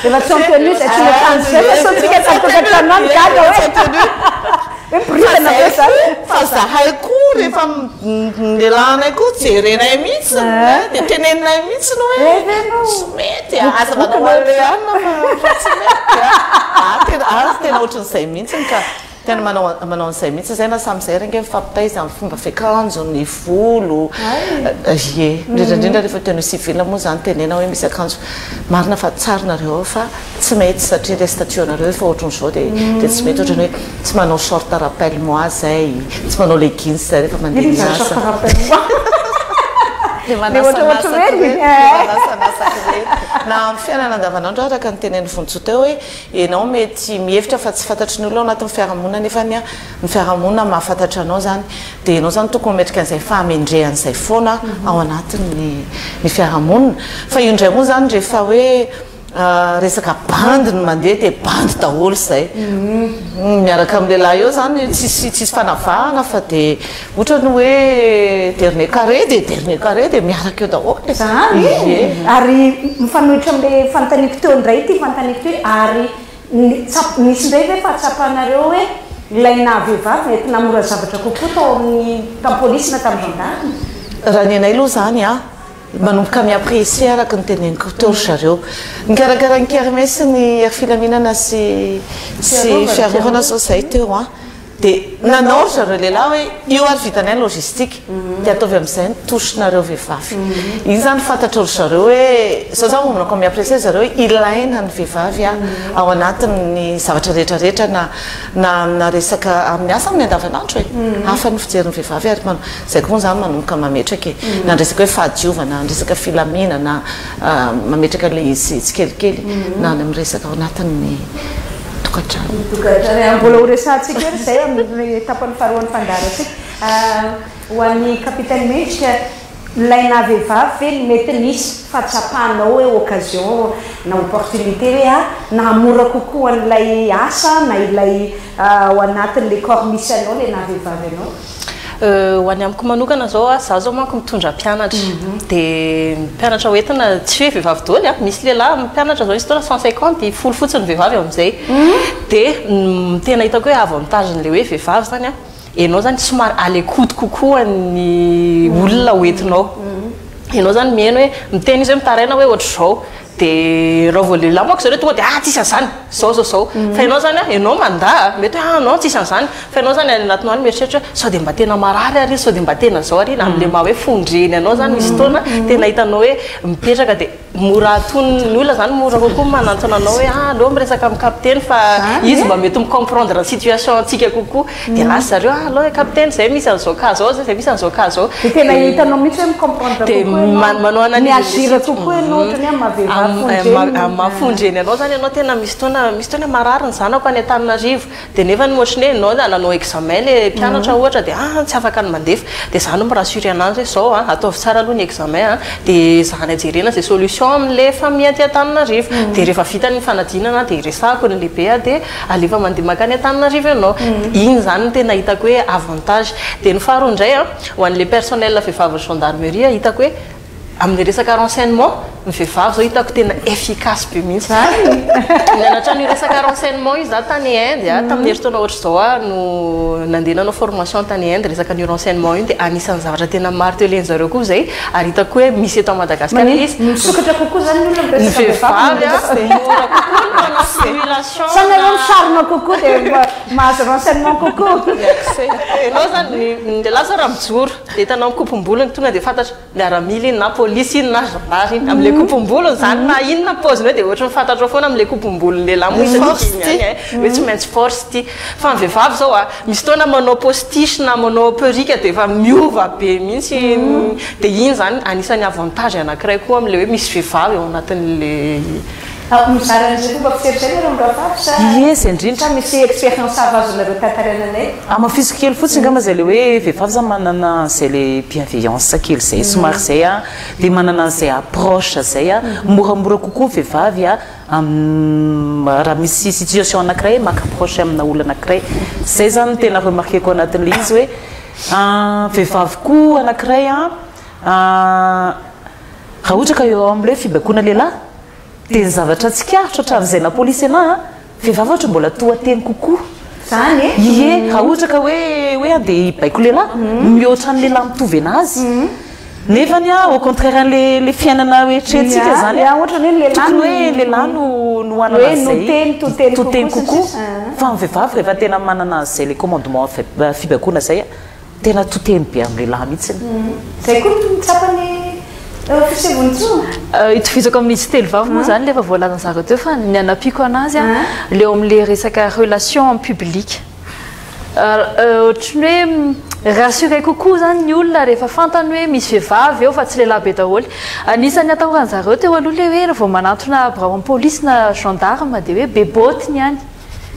Rehefa tsy en tenue dia tsy miakanjo izay fa sao tsika tany tokantrano any gaga hoe. Hoe miboridana ve zany? Fa zahay koa rehefa ny lehilahinay koa jerenay mihitsy dia teneninay mihitsy hoe tsy mety a, aza manao an'ilay anona fa tsy mety a. Ah tena ah tena ohatran'izay mihitsy ka, tena manao manao an'izay mihitsy zay na samy zay ry nge mifampitaiza amin'ny fomba fiakanjo, ny volo, ie, indrindra indrindra rehefa tenue civile moa zany tenena hoe misy akanjo marina fa tsara nareo ao fa Tsy mety satria le statut anareo efa ohatran'izao dia dia tsy mety ohatran'ny hoe tsy manao short rappel moi zay, tsy manao leggings zay rehefa mandeha Inona izany miasa. short rappel moi? Le Le manasanasa ohatrohatry ireny, ireny le eh. manasanasaka ireny. Na amin'ny fiainana andavanandro araka ny tenenin'i Vonintsoa teo hoe ianao mety mihevitra fa tsy fantatry ny olona ao anatin'ny fiarahamonina nefa ny ny fiarahamonina mahafantatra anao izany dia ianao izany tokony mametraka an'izay fahamendrehana izay foana ao anatin'ny ny fiarahamonina. Fa io indray moa izany rehefa hoe Resaka bandy no mandeha dia bandy daholo izay. Miaraka amin'ny lehilahy eo izany tsisy tsisy fanavahana fa dia ohatrany hoe dernier carré dia dernier carré dia miaraka eo daholo e. Zany e! Ie. Ary mifanohitra amin'ilay fanontaniako teo indray ity fanontaniako ity hoe ary ny tsap- nisy indray ve fahatsapanareo hoe ilay naha vehivavy nety nahamora zavatra kokoa tao amin'ny tamin'ny polisy na tamin'ny gendarme? Raha ny anay aloha izany an, Manomboka mi-apprécier araka ny teneniko teo ry zareo. Nikarakara ny kermesse ny hery filaminana sy sy fiarovana zao zay teo an. Dia nanao ry zareo lehilahy hoe io ary vitanay ny logistique, dia ataovy amin'izay ny touche-nareo vehivavy. Iny izany fantatry ry zareo hoe, izao izany manomboka mi-apprécier ry zareo hoe ilaina ny vehivavy ao anatin'ny zavatra rehetra rehetra na na amina resaka amin'ny asa amin'ny andavanandro e. Hafa ny fijerin'ny vehivavy ary manao, izay koa moa izany manomboka mametraka e. Na ny resaka hoe fahadiovana, ny resaka filaminana, mametraka an'ilay izy tsikelikely na any amin'ny resaka ao anatin'ny tokantrano. Tokantrano. Mbola ho resahantsika eo izay amin'ny tapany faharoan'ny fandaharantsika. Ho an'ny Capitaine Mendrika, ilay naha vehivavy ve no mety nisy fahatsapanao hoe occasion na opportunité hoe ah, nahamora kokoa an'ilay asa na ilay ao anatin'ilay corps misy anao ilay naha vehivavy anao? Ho an'ny amiko manokana zao a, za zao manko mitondra mpianatra, dia mpianatra hoentina tsy hoe vehivavy daholo a, misy lehilahy mpianatra zao izy taona 150, 10 fotsiny vehivavy eo amin'izay, dia ny tena hitako hoe avantage-n'ilay hoe vehivavy zany a, ianao zany somary à l'écoute kokoa ny olona hoentinao, ianao zany mihaino hoe miteny izy hoe mitaraina hoe ohatr'izao, Dia raha vao lehilahy manko zareo tonga dia ah tsisy an'izany, zao zao zao. Fa ianao zany an, ianao mandà, mety hoe ah non tsisy an'izany, fa ianao zany any anatinao any mieritreritra hoe sao dia mba tena marary ary izy, sao dia mba tena zao ary iny, amin'ilay maha hoe fon-dreny anao zany misy fotoana tena hitanao hoe mipetraka dia mora atonin'ny olona zany, mora kokoa ny manantona anao hoe ah aleo miresaka amin'ny kapiteny fa izy mba mety mi-comprendre ny situation antsika kokoa. Dia lasa zareo ah aleo e kapiteny zay misy an'izao cas zao, zay misy an'izao cas zao. Dia tena hitanao mihitsy hoe mi-comprendre kokoa ianao, manao analyse mi-agir kokoa ianao ohatran'ny hoe amin'ny maha vehivavy fon-dreny. Amin'ny maha fon-dreny anao zany ianao tena misy fotoana, misy fotoana marary ny zanako any Antananarivo, dia nefa ny ohatran'ny hoe ianao nanao examen ilay mpianatra ohatra dia ah tsy afaka ny mandefa, dia za no mi-rassurer an'azy hoe zao an, ataovy tsara aloha ny examen an, dia ezahana jerena izay solution amin'ilay famille aty Antananarivo, dia rehefa vita ny fanadinana dia resahako ny lehibe aho dia Alefa mandeha mankany Antananarivo ianao. Iny izany no tena hitako hoe avantage. Dia ny faharoa indray an, ho an'ilay personnel vehivavin'ny gendarmerie, hitako hoe amin'ny resaka renseignement, ny vehivavy izao hitako tena efficace be mihitsy. Nianatra an'io resaka renseignement io izaho tany Inde an, tamin'ny herintaona ohatr'izao aho no nandeha nanao formation tany Inde resaka an'io renseignement io, dia anisan'ny zavatra tena marteler-njareo koa izay, ary hitako hoe misy eto Madagasikara ilay izy. Misokatra kokoa izany ny olona miresaka vehivavy noho ny vehivavy an, mora kokoa ny manao simulation. Sa nareo misarona kokoa dia mahazo renseignement kokoa. Ianao izany, ny lehilahy izao raha mijoro dia hitanao ny kopom-bolony tonga dia fantatra, miaramila iny na polisy iny na zandary iny, amin'ilay kopom-bolony izany na inona paoziny eo dia ohatran'ny fantatrao foana amin'ilay kopom-bolon'ny lehilahy moa izy iny ihany e, hoe tsy maintsy force ity. Fa ny vehivavy izao a, misy fotoana manao postiche na manao perruque dia efa miova be mihitsy, dia iny izany anisan'ny avantage anankiray koa amin'ilay hoe misy vehivavy ao anatin'ilay. Mizara an'izay fomba fijery izay nareo mirahavavy sa Ie, izay indrindra. sa misy expérience hafa azonareo tantaraina anay? Hamafisiko kely fotsiny angamba izay ilay hoe vehivavy izany manana an'izay ilay bienveillance kely izay, somary izay an, dia manana an'izay approche izay an, moramora kokoa ny vehivavy an, Amin'ny raha misy situation anankiray maka approche amina olona anankiray. Zay zany no tena remarquer-ko anatin'ilay izy hoe vehivavy koa anankiray an, raha ohatra ka eo amin'ilay hoe fibaikoana lehilahy dia ny zavatra tsikaritra hatramin'izay naha polisy anahy an, vehivavy ohatra mbola toa teny kokoa. Zany e? Ie, raha ohatra ka hoe hoe andeha hibaiko lehilahy, mihoatra ny lehilahy mitovy anazy. Nefany an, au contraire an'le le fiainana eritreretintsika zany an, tokony hoe lehilahy no no hanana an'izay to teny kokoa, fa ny vehivavy rehefa tena manana an'izay le commandement fibaikoana zay an, tena to teny be amin'ny lehilahy mihitsy. Zay koa no tsapan'i Fisevonintsoa? Itovizako amin'izy telo vavy moa zany le efa voalazan'zareo teo fa ny anampiako anazy an, le eo amin'le resaka relation en public. Ohatran'ny hoe rassuré kokoa izany ny olona rehefa fantany hoe misy vehivavy eo fa tsy lehilahy be daholo. Anisan'ny atahoran-dry zareo teo aloha ilay hoe raha vao manantona biraon'ny polisy na gendarme dia hoe be baoty ny any.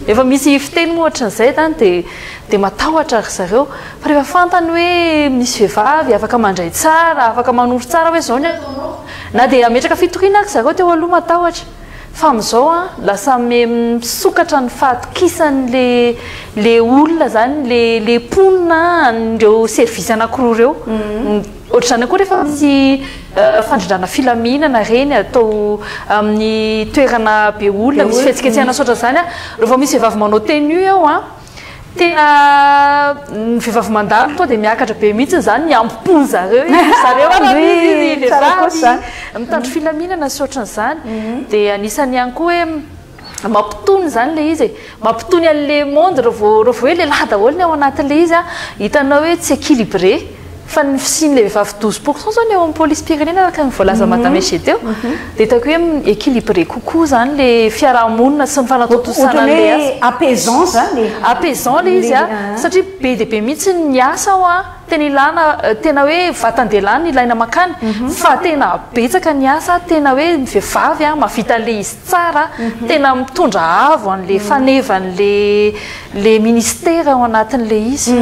Efa misy fiteny moa ohatran'izay izany dia dia matahotra ry zareo. Fa rehefa fantany hoe misy vehivavy afaka mandray tsara, afaka manoro tsara hoe izao ny ataonao, na dia hametraka fitoriana ary ry zareo teo aloha matahotra. Fa amin'izao an, lasa misokatra ny fahatokisan'le le olona zany, le le mponina an'ireo service anankiroa ireo. Ohatr'izany koa rehefa misy fandrindrana filaminana ireny atao amin'ny toerana be olona, misy fihetsiketsehana sy ohatran'izany an, rehefa misy vehivavy manao tenue eo an, Tena ny vehivavy mandalo tonga dia miakatra be mihitsy izany ny hambom-pon zareo e, zareo ary anie izy vehivavy mitandro filaminana sy ohatran'izany. Dia anisany ihany koa hoe Mampitony zany le izy e, mampitony an'le monde raha vao hoe lehilahy daholo ny ao anatin'le izy a, hitanao hoe tsy équilibré. Fa ny fisian'le vehivavy 12 % zao ny eo amin'ny police pirenena, araka ny voalaza madame SG teo, dia hitako hoe équilibré kokoa zany le fiarahamonina sy ny fanatontosana Ohatrany an'le hoe asa. Apaisant zany. Apaisant le izy a, satria be dia be mihitsy ny asa ao a, tena ilana tena hoe vatan-dehilahy ny ilaina makany, fa tena betsaka ny asa tena hoe ny vehivavy a mahavita an'le izy tsara, tena mitondra avo an'le fanevan'le le ministère ao anatin'le izy.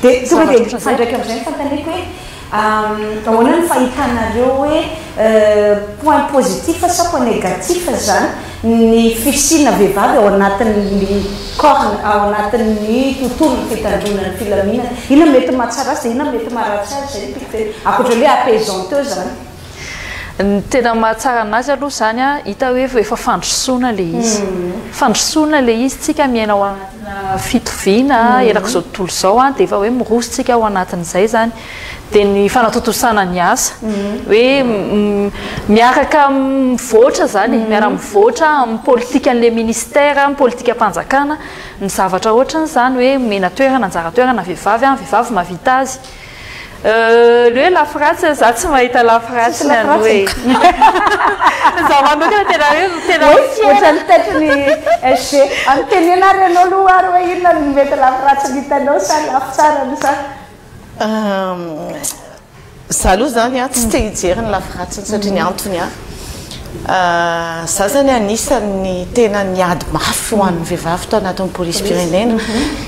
Dia tonga dia Zavatra ohatran'izay. mifandraika amin'izay ny fantaniko hoe ahoana ny fahitanareo hoe point positif sa point négatif zany ny fisiana vehivavy ao anatin'ny corps, ao anatin'ny tontolo ny fitandrona ny filaminana? Inona mety mahatsara azy dia inona mety maharatsy azy? Zay no tiako tena ankoatra hoe apaisant teo zany. Ny tena mahatsara anazy aloha zany a, hita hoe efa fandrosoana le izy, fandrosoana le izy. Tsika miaina ao anatina fitoviana erak'izao tontolo izao a, dia efa hoe miroso tsika ao anatin'izay zany. Dia ny fanatontosana ny asa hoe miaraka mivoatra zany, miara-mivoatra amin'ny politika an'le ministère, amin'ny politika-mpanjakana ny zavatra ohatran'izany, hoe mena toerana, anjara toerana vehivavy a, vehivavy mahavita azy. Le hoe lafy ratsy, za tsy mahita lafy ratsy ny aloha e. Za manokana tena hoe tena Oy, ohatran'ny tetry ny SG anotenena ary ianao aloha ary hoe inona no mety lafy ratsy ny hitanao sa lafy tsara ny sa? Za aloha zany a tsy te hijery ny lafy ratsiny, satria ny antony a, za zany anisan'ny tena niady mafy ho an'ny vehivavy tao anatin'ny police pirenena.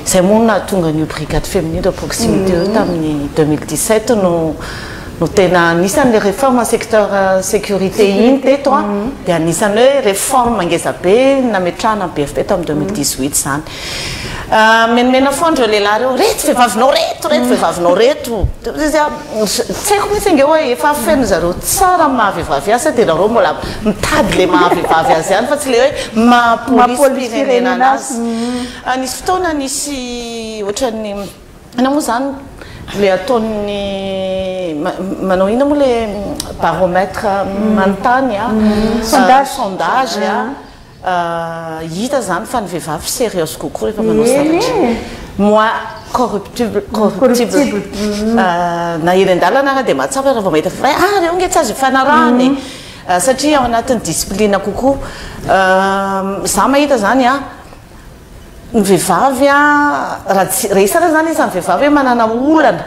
Izay moa nahatonga ny brigade féminine de proximité eo tamin'ny 2017 no tena anisan'le réforme secteur sécurité iny teto a. Dia anisan'ny hoe réforme ngeza be nametrahana ny BFP tamin'ny 2018 zany. Menimena foana reo lehilahy reo: reto vehivavinao reto, reto vehivavinao reto. Izy a, tsy haiko mihitsy ange hoe efa feno zareo tsara amin'ny maha-vehivavy azy, dia nareo mbola mitady le maha-vehivavy azy ihany fa tsy le hoe maha-police pirenena anazy. Nisy fotoana nisy ohatran'ny ina moa zany le ataon'ny manao ina moa le baromètre manontany a, sondage. Sondage a, hita zany fa ny vehivavy sérieuse kokoa rehefa manao zavatra, moins corruptible. Na eny an-dalana ara dia mahatsapa raha vao mahita fa ah, reo nge tsy azo ifanarahana e, satria ao anatin'ny discipline kokoa. Za mahita zany a, ny vehivavy a, raha tsy resaka zany izy, ny vehivavy hoe manana olana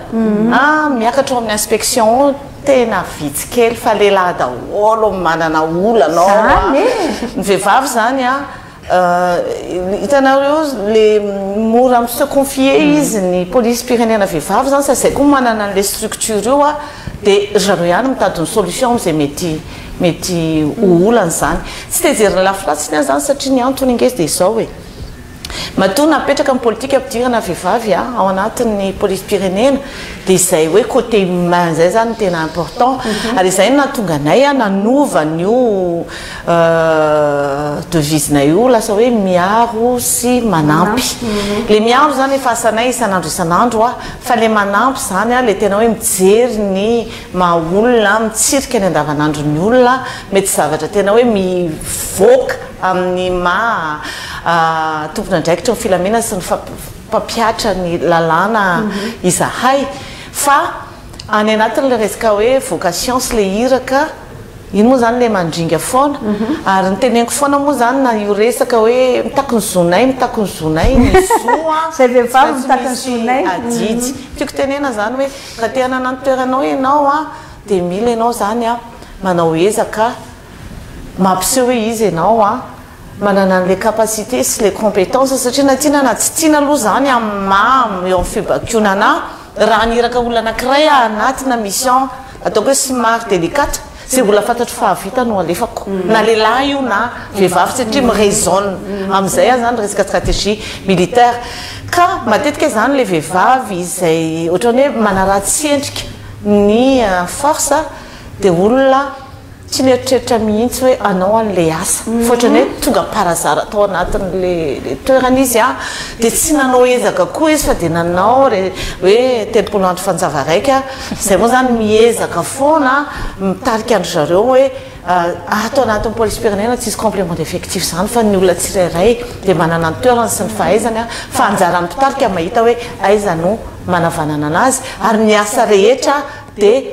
a miakatra ao amin'ny inspection, tena vitsy kely, fa lehilahy daholo manana olana ao a. Zany e. Ny vehivavy zany a, hitanareo le mora se confier izy, ny police pirenena vehivavy zany, sa zay koa manana an'le structure io a, dia zareo ihany mitady ny solution am'izay mety ho olana zany. Tsy te hijery ny lafy ratsiny aho zany, satria ny antony inge dia izao e: matoa napetraka ny politika ampidirana vehivavy a ao anatin'ny police pirenena, dia izay hoe côté humain zay zany tena important. Ary izay no nahatonga anay a nanova an'io devise-nay io, lasa hoe miaro sy manampy. Le miaro zany efa asanay isan'andro isan'andro a, fa le manampy zany a, le tena hoe mijery ny maha olona, mitsirika ny andavanandro ny olona, mety zavatra tena hoe mivoaka amin'ny maha tompon'andraikitra ny filamina sy ny mpampiatra ny lalàna izahay. Fa any anatin'le resaka hoe vocation sy le iraka iny moa zany le mandringa foana. Ary ny teneniko foana moa zany, na io resaka hoe mitaky ny zonay, mitaky ny zonay, ny zo a Zay vehivavy tsy mitaky ny misy zonay. Adidy tiako tenena zany hoe raha te hanana ny toeranao ianao a, dia mila ianao zany a manao ezaka mampiseho hoe izy ianao a manana an'le capacité sy le compétence, satria na tiana na tsy tiana aloha zany, amin'ny maha eo amin'ny fibakonana, raha niraka olona anankiray a anatina mission ataoko hoe somary délicate, zay mbola fantatro fahavita no alefako, na lehilahy io na vehivavy, satria mi-raisonne amin'izay a zany resaka stratégie militaire. Ka matetika zany le vehivavy izay ohatrany hoe manaratsy endrika ny force dia olona tsy mieritreritra mihitsy hoe anao an'le asa, fa ohatrany hoe tonga par hasard tao anatin'le le toerana izy a, dia tsy nanao ezaka koa izy, fa dia nanao re hoe 30 andro fanjava raika. Zay moa zany miezaka foana mitarika andry zareo hoe Ato anatin'ny polisim-pirenena tsisy complément d'effectif izany fa ny olona tsirairay dia manana ny toerany sy ny fahaizany fa anjaran'ny mpitarika mahita hoe aiza no manavanana anazy ary ny asa rehetra dia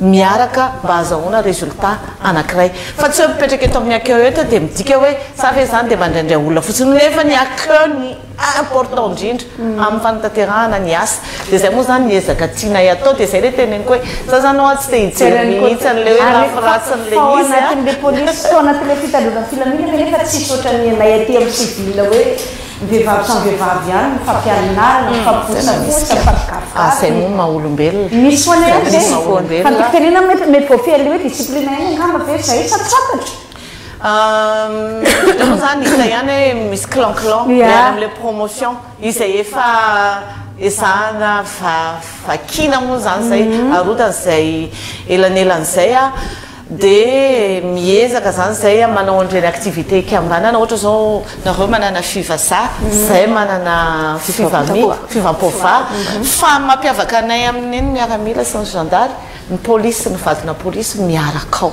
miaraka mba azahoana résultat anankiray fa tsy hoe mipetraka eto amin'ny accueil eto dia midika hoe za ve izany dia mandraindray olona fotsiny nefa ny accueil ny important indrindra amin'ny fanatanterahana ny asa. Dia izay moa izany ny ezaka tianay atao, dia izay ilay teneniko hoe za izany hoa tsy te hijery mihitsy an'ilay hoe lafy ratsin'ilay Fa ao izy a. anatin'ilay polisy, tao anatin'ilay fitandroana ny filaminana nefa tsisy ohatran'ny anay aty amin'ny civil hoe ny vehivavy samy vehivavy ihany, mifampialinalina, mifampifosafosa, Ah, izay mifampigafigafy. moa ny maha olombelona. Misy foana ihany Izay ve? moa ny maha olombelona. Fa ny tiako tenenina mety mety voafehin'ilay hoe discipline ihany angamba ve izay sa tsy fantatro? Indraindray moa izany hita ihany hoe misy clan clan miala amin'ilay promotion izay efa ezahana vakiana moa izany izay arodana izay elanelana izay dia miezaka izany izay manao an'ireny activité ikambanana ohatra izao nareo manana fivaza izay manana fivami fivampova fa ny mampiavaka anay amin'iny miaramila sy ny zandary Ny polisy sy ny vadina polisy miaraka ao.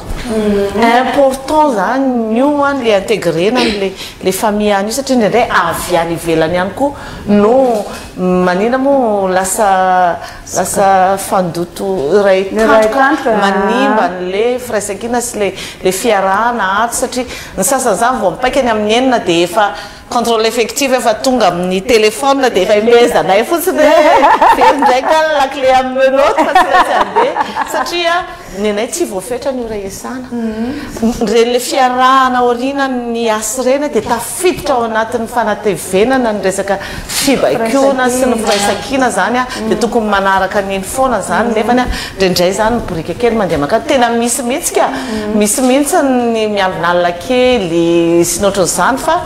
Important zany io an, le integrer-na an'le le famille any io satria indraindray avy any ivelany ihany koa no manina moa lasa lasa fandoto iray tandroka manimba an'le firaisankina sy le le fiarahana ato satria ny sasany zany vao mipaika ny amin'ny enina dia efa Contrôle effectif efa tonga amin'ny téléphone dia efa imehezanay fotsiny hoe very indray ka ny lakile amin'ny menottes fa tsy maintsy handeha satria ny anay tsy voafetra ny ora iasana. Ireny ilay fiarahana aorian'ny asa ireny dia tafiditra ao anatin'ny fanatevenana ny resaka fibaikoana sy ny firaisankina izany dia tokony manaraka an'iny foana izany nefany indraindray izany miboriaka kely mandeha mankany. Tena misy mihitsy ka, misy mihitsy ny miambinalina kely sy ny ohatran'izany fa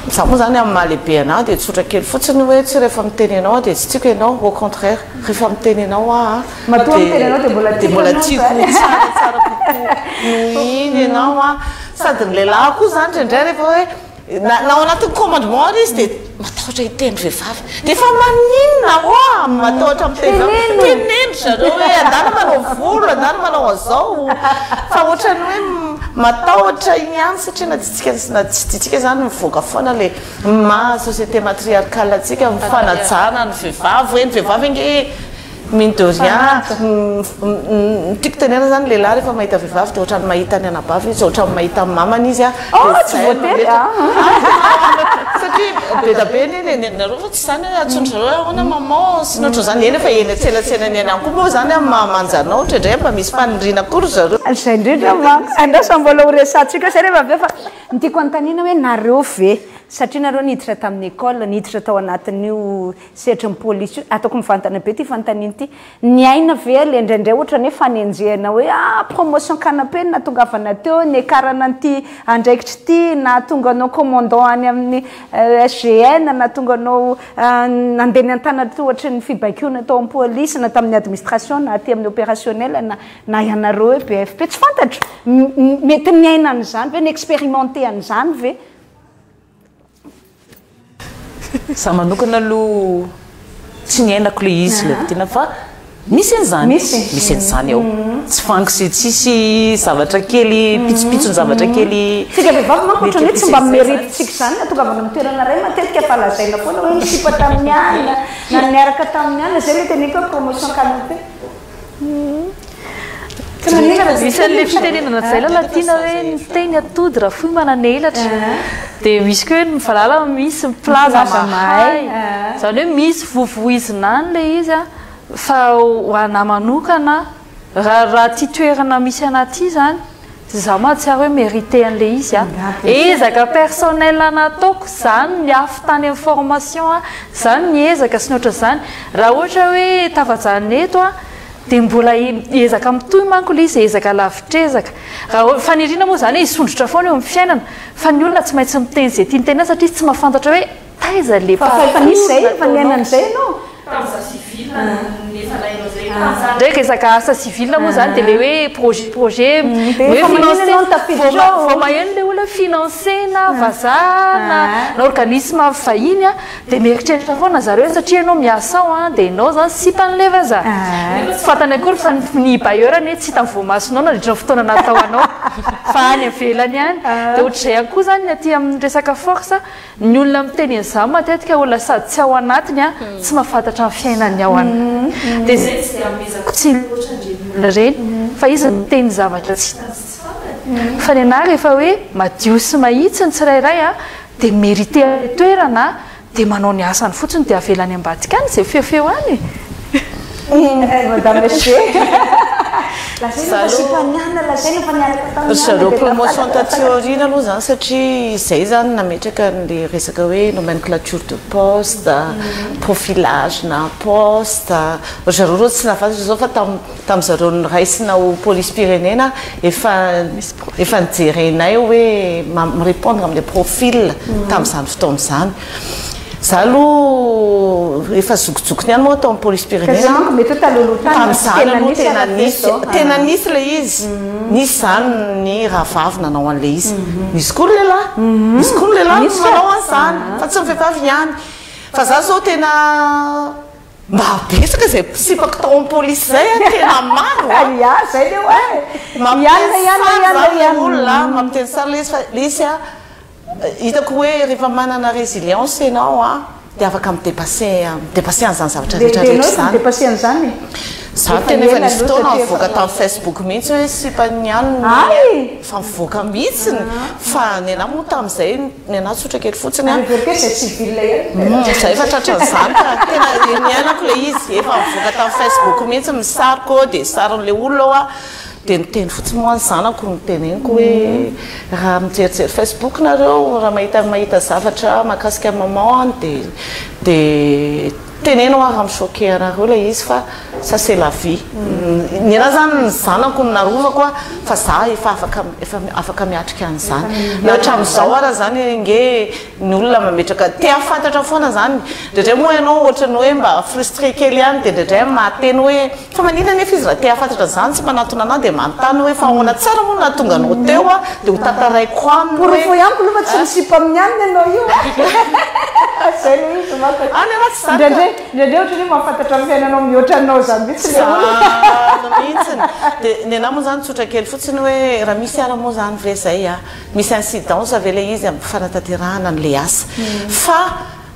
za moa zany amin'ny maha lehibe anah dia tsotra kely fotsiny hoe tsy rehefa miteny anao aho dia tsy tiako ianao, au contraire rehefa miteny anao aho Matoa miteny anao dia mbola dia tiako mbola ianao tiako zany. tsaratsara kokoa noho iny ianao an, sady ny lehilahy koa zany indraindray rehefa hoe Na na ao anatin'ny commandement ary izy dia matahotra hiteny vehivavy. Dia efa maninona hoa matahotra miteny vehivavy? Teneno ry zareo hoe andana manao volo, andana manao an'izao. Fa ohatran'ny hoe matahotra ihany satria na tiantsika na tsy tiantsika izany mivoaka foana ilay maha société matriarcale antsika, ny fanajana ny vehivavy hoe ny vehivavy ange Mine de rien, ny tiako tenenana zany lehilahy rehefa mahita vehivavy dia ohatran'ny mahita ny anabaviny izy, ohatran'ny mahita ny mamany izy Oh, tsy voatery an! Satria be dia be anie ny nareo fa tsy izany hoe antsoin-dry zareo hoe ahoana maman sy ny ohatran'izany, eny fa eny antsenantsenany eny ihany koa moa izany amin'ny maha manja anao indraindray mba misy faniriana koa ry zareo. Izay indrindra manko, andraso mbola ho resahantsika eo izay rehefa avy eo fa ny tiako anontaniana hoe nareo ve satria nareo niditra tamin'ny école, niditra tao anatin'io Sehatry ny polisy io, ataoko mivantana be ity fanontaniana ity, niaina ve le indraindray ohatran'ny hoe fanenjehana hoe ah promotion canapé no nahatongavana teo, niakarana an'ity andraikitra ity, nahatonga anao commandant any amin'ny SGN, nahatonga anao nandeha ny antanatohatry ny fibaikoana tao amin'ny polisy na tamin'ny administration na aty amin'ny opérationnel na na ianareo hoe BFP, tsy fantatro, mety niaina an'izany ve, ni-expérimenter an'izany ve? Za manokana aloha tsy niainako le izy le tena fa misy an'izany misy an'izany ao tsy fango sy tsisy zavatra kely pitsopitsony zavatra kely Tsika vehivavy manko ohatran'ny hoe tsy mba mi-mérite tsika izany na tongavana amin'ny toerana iray matetika fa lazaina foana hoe nisipa tamin'ny alina na niaraka tamin'ny alina izay ilay teneniko hoe promotion canapé. Misy an'ilay fitenenana izay Lalatiana hoe ny teny atody raha fohy manana elatra. Dia misy koa hoe ny valala misy mpilaza mahay. Izany hoe misy voivoizina any ilay izy an, fa ho anà manokana raha raha ity toerana misy anà ity izany, izaho mahatsiaro hoe mérité an'ilay izy aho. Ezaka personnel nataoko, izaho no niafy tany amin'ny formation an, izaho no niezaka sy ny ohatran'izany. Raha ohatra hoe tafajanona eto aho, Dia mbola ezaka mitohy manko ilay izy, ezaka lavitr'ezaka. Raha faniriana moa izany hoe hisondrotra foana eo amin'ny fiainana, fa ny olona tsy maintsy miteny izay tiany tenenina satria izy tsy mahafantatra hoe taiza ilay Fa efa nisy izay, efa niaina an'izay ianao? Tamin'izaho civil no efa nahaino an'izay. Tamin'izaho indray resaka asa civil moa izany dia ilay hoe projet projet Dia hoe efa manina financer ianao no tafiditra ao? Vao maheno ilay olona hoe. hoe financé na vazaha na organisme vahiny a, dia mieritreritra foana zareo satria ianao miasa ao a, dia ianao zany sipan'ilay vazaha. Nefa tsy fantany akory fa ny bailleur anie tsy hita voamasonao nandritra ny fotoana natao anao fa any ivelany any. Dia ohatr'izay ihany koa zany ny aty amin'ny resaka force, ny olona miteny an'izany matetika olona sady tsy ao anatiny a, tsy mahafantatra ny fiainan'ny ao anatiny. Dia izay tsy dia anomezako tsiny loatra an'ireny olona ireny fa izy miteny zavatra tsy hitany sy tsy fantany. Fa ny anah rehefa hoe madio sy mahitsy ny tsirairay a, dia mi-mériter an'ilay toerana dia manao ny asany fotsiny dia avela any ambadika any izay feofeo any e! Madame SG, lazaina fa sipan'ny anona, lazaina fa niaraka tamin'ny Ry zareo anona dia promotion tafakatra. taty aoriana aloha izany satria izay izany nametraka an'ilay resaka hoe nomenclature de poste, profilage na poste, ry zareo ireo tsy nahafantatra izao fa tam- tamin'ny zareo noraisina ho polisim-pirenena efa efa nijerenay hoe mi-répondre amin'ilay profil tamin'izany fotoana izany. Za aloha efa zokijokiny ihany moa tao amin'ny polisim-pirenena. Ka zay manko mety hoe talohaloha tany Tamin'izany aloha tena nisy, tena nisy ilay izy. Nisy izany ny rahavavy nanao an'ilay izy. Nisy koa ny lehilahy, nisy koa ny lehilahy nanao an'izany fa tsy ny vehivavy ihany. Fa za zao tena mba betsaka izay sipako tao amin'ny polisy izay a, tena maro a. Ya, zay le hoe. Mampiteny sary zany ilay olona, mampiteny sary ilay izy fa ilay izy a, hitako hoe rehefa manana résilience ianao a, dia afaka mi-dépasser, mi-dépasser an'izany zavatra Dia rehetra dia rehetra ianao efa izany. mi-dépasser an'izany e? Za Efa tena efa ela nisy aloha fotoana satria nivoaka efa tamin'ny Facebook mihitsy hoe sipan'ny anona Ay! efa mivoaka mihitsy fa ny anah moa tamin'izay ny anah tsotra kely fotsiny an. Ary heveriko hoe izay civil ihany. Zay efa tratran'izany ka tena niainako ilay izy, efa nivoaka tamin'ny Facebook mihitsy ny sariko dia sarin'ilay olona ao aho dia niteny fotsiny moa ny zanako no teneniko hoe raha mijerijery Facebook nareo raha mahita mahita zavatra mahakasika an'i maman any dia dia teneno aho raha mi-choquer anareo ilay izy fa ça c'est la vie. Ny anahy zany ny zanako no narovako a, fa za efa afaka efa afaka miatrika an'izany. Na hatramin'izao ara zany ange ny olona mametraka te hahafantatra foana zany. Indraindray moa ianao ohatran'ny hoe mba frustré kely ihany dia indraindray mahateny hoe fa maninona nefa izy raha te hahafantatra an'izany tsy manatona anahy dia manontany hoe fa ahoana tsara moa no nahatonga anao teo a, dia ho tantaraiko aminy hoe. Porofo ihany k'aloha fa tsy misipa amin'ny anona ianao io a! Zay ilay izy manko e. Any anaty zany ka. Indraindray Indraindray ohatran'ny hoe mahafantatra ny fiainanao mihoatra anao izany mihitsy ilay olona. Izany mihitsy. Dia ny anahy moa izany tsotra kely fotsiny hoe raha misy ara moa izany ve izay a, misy incidence ve ilay izy amin'ny fanatanterahana an'ilay asa. Fa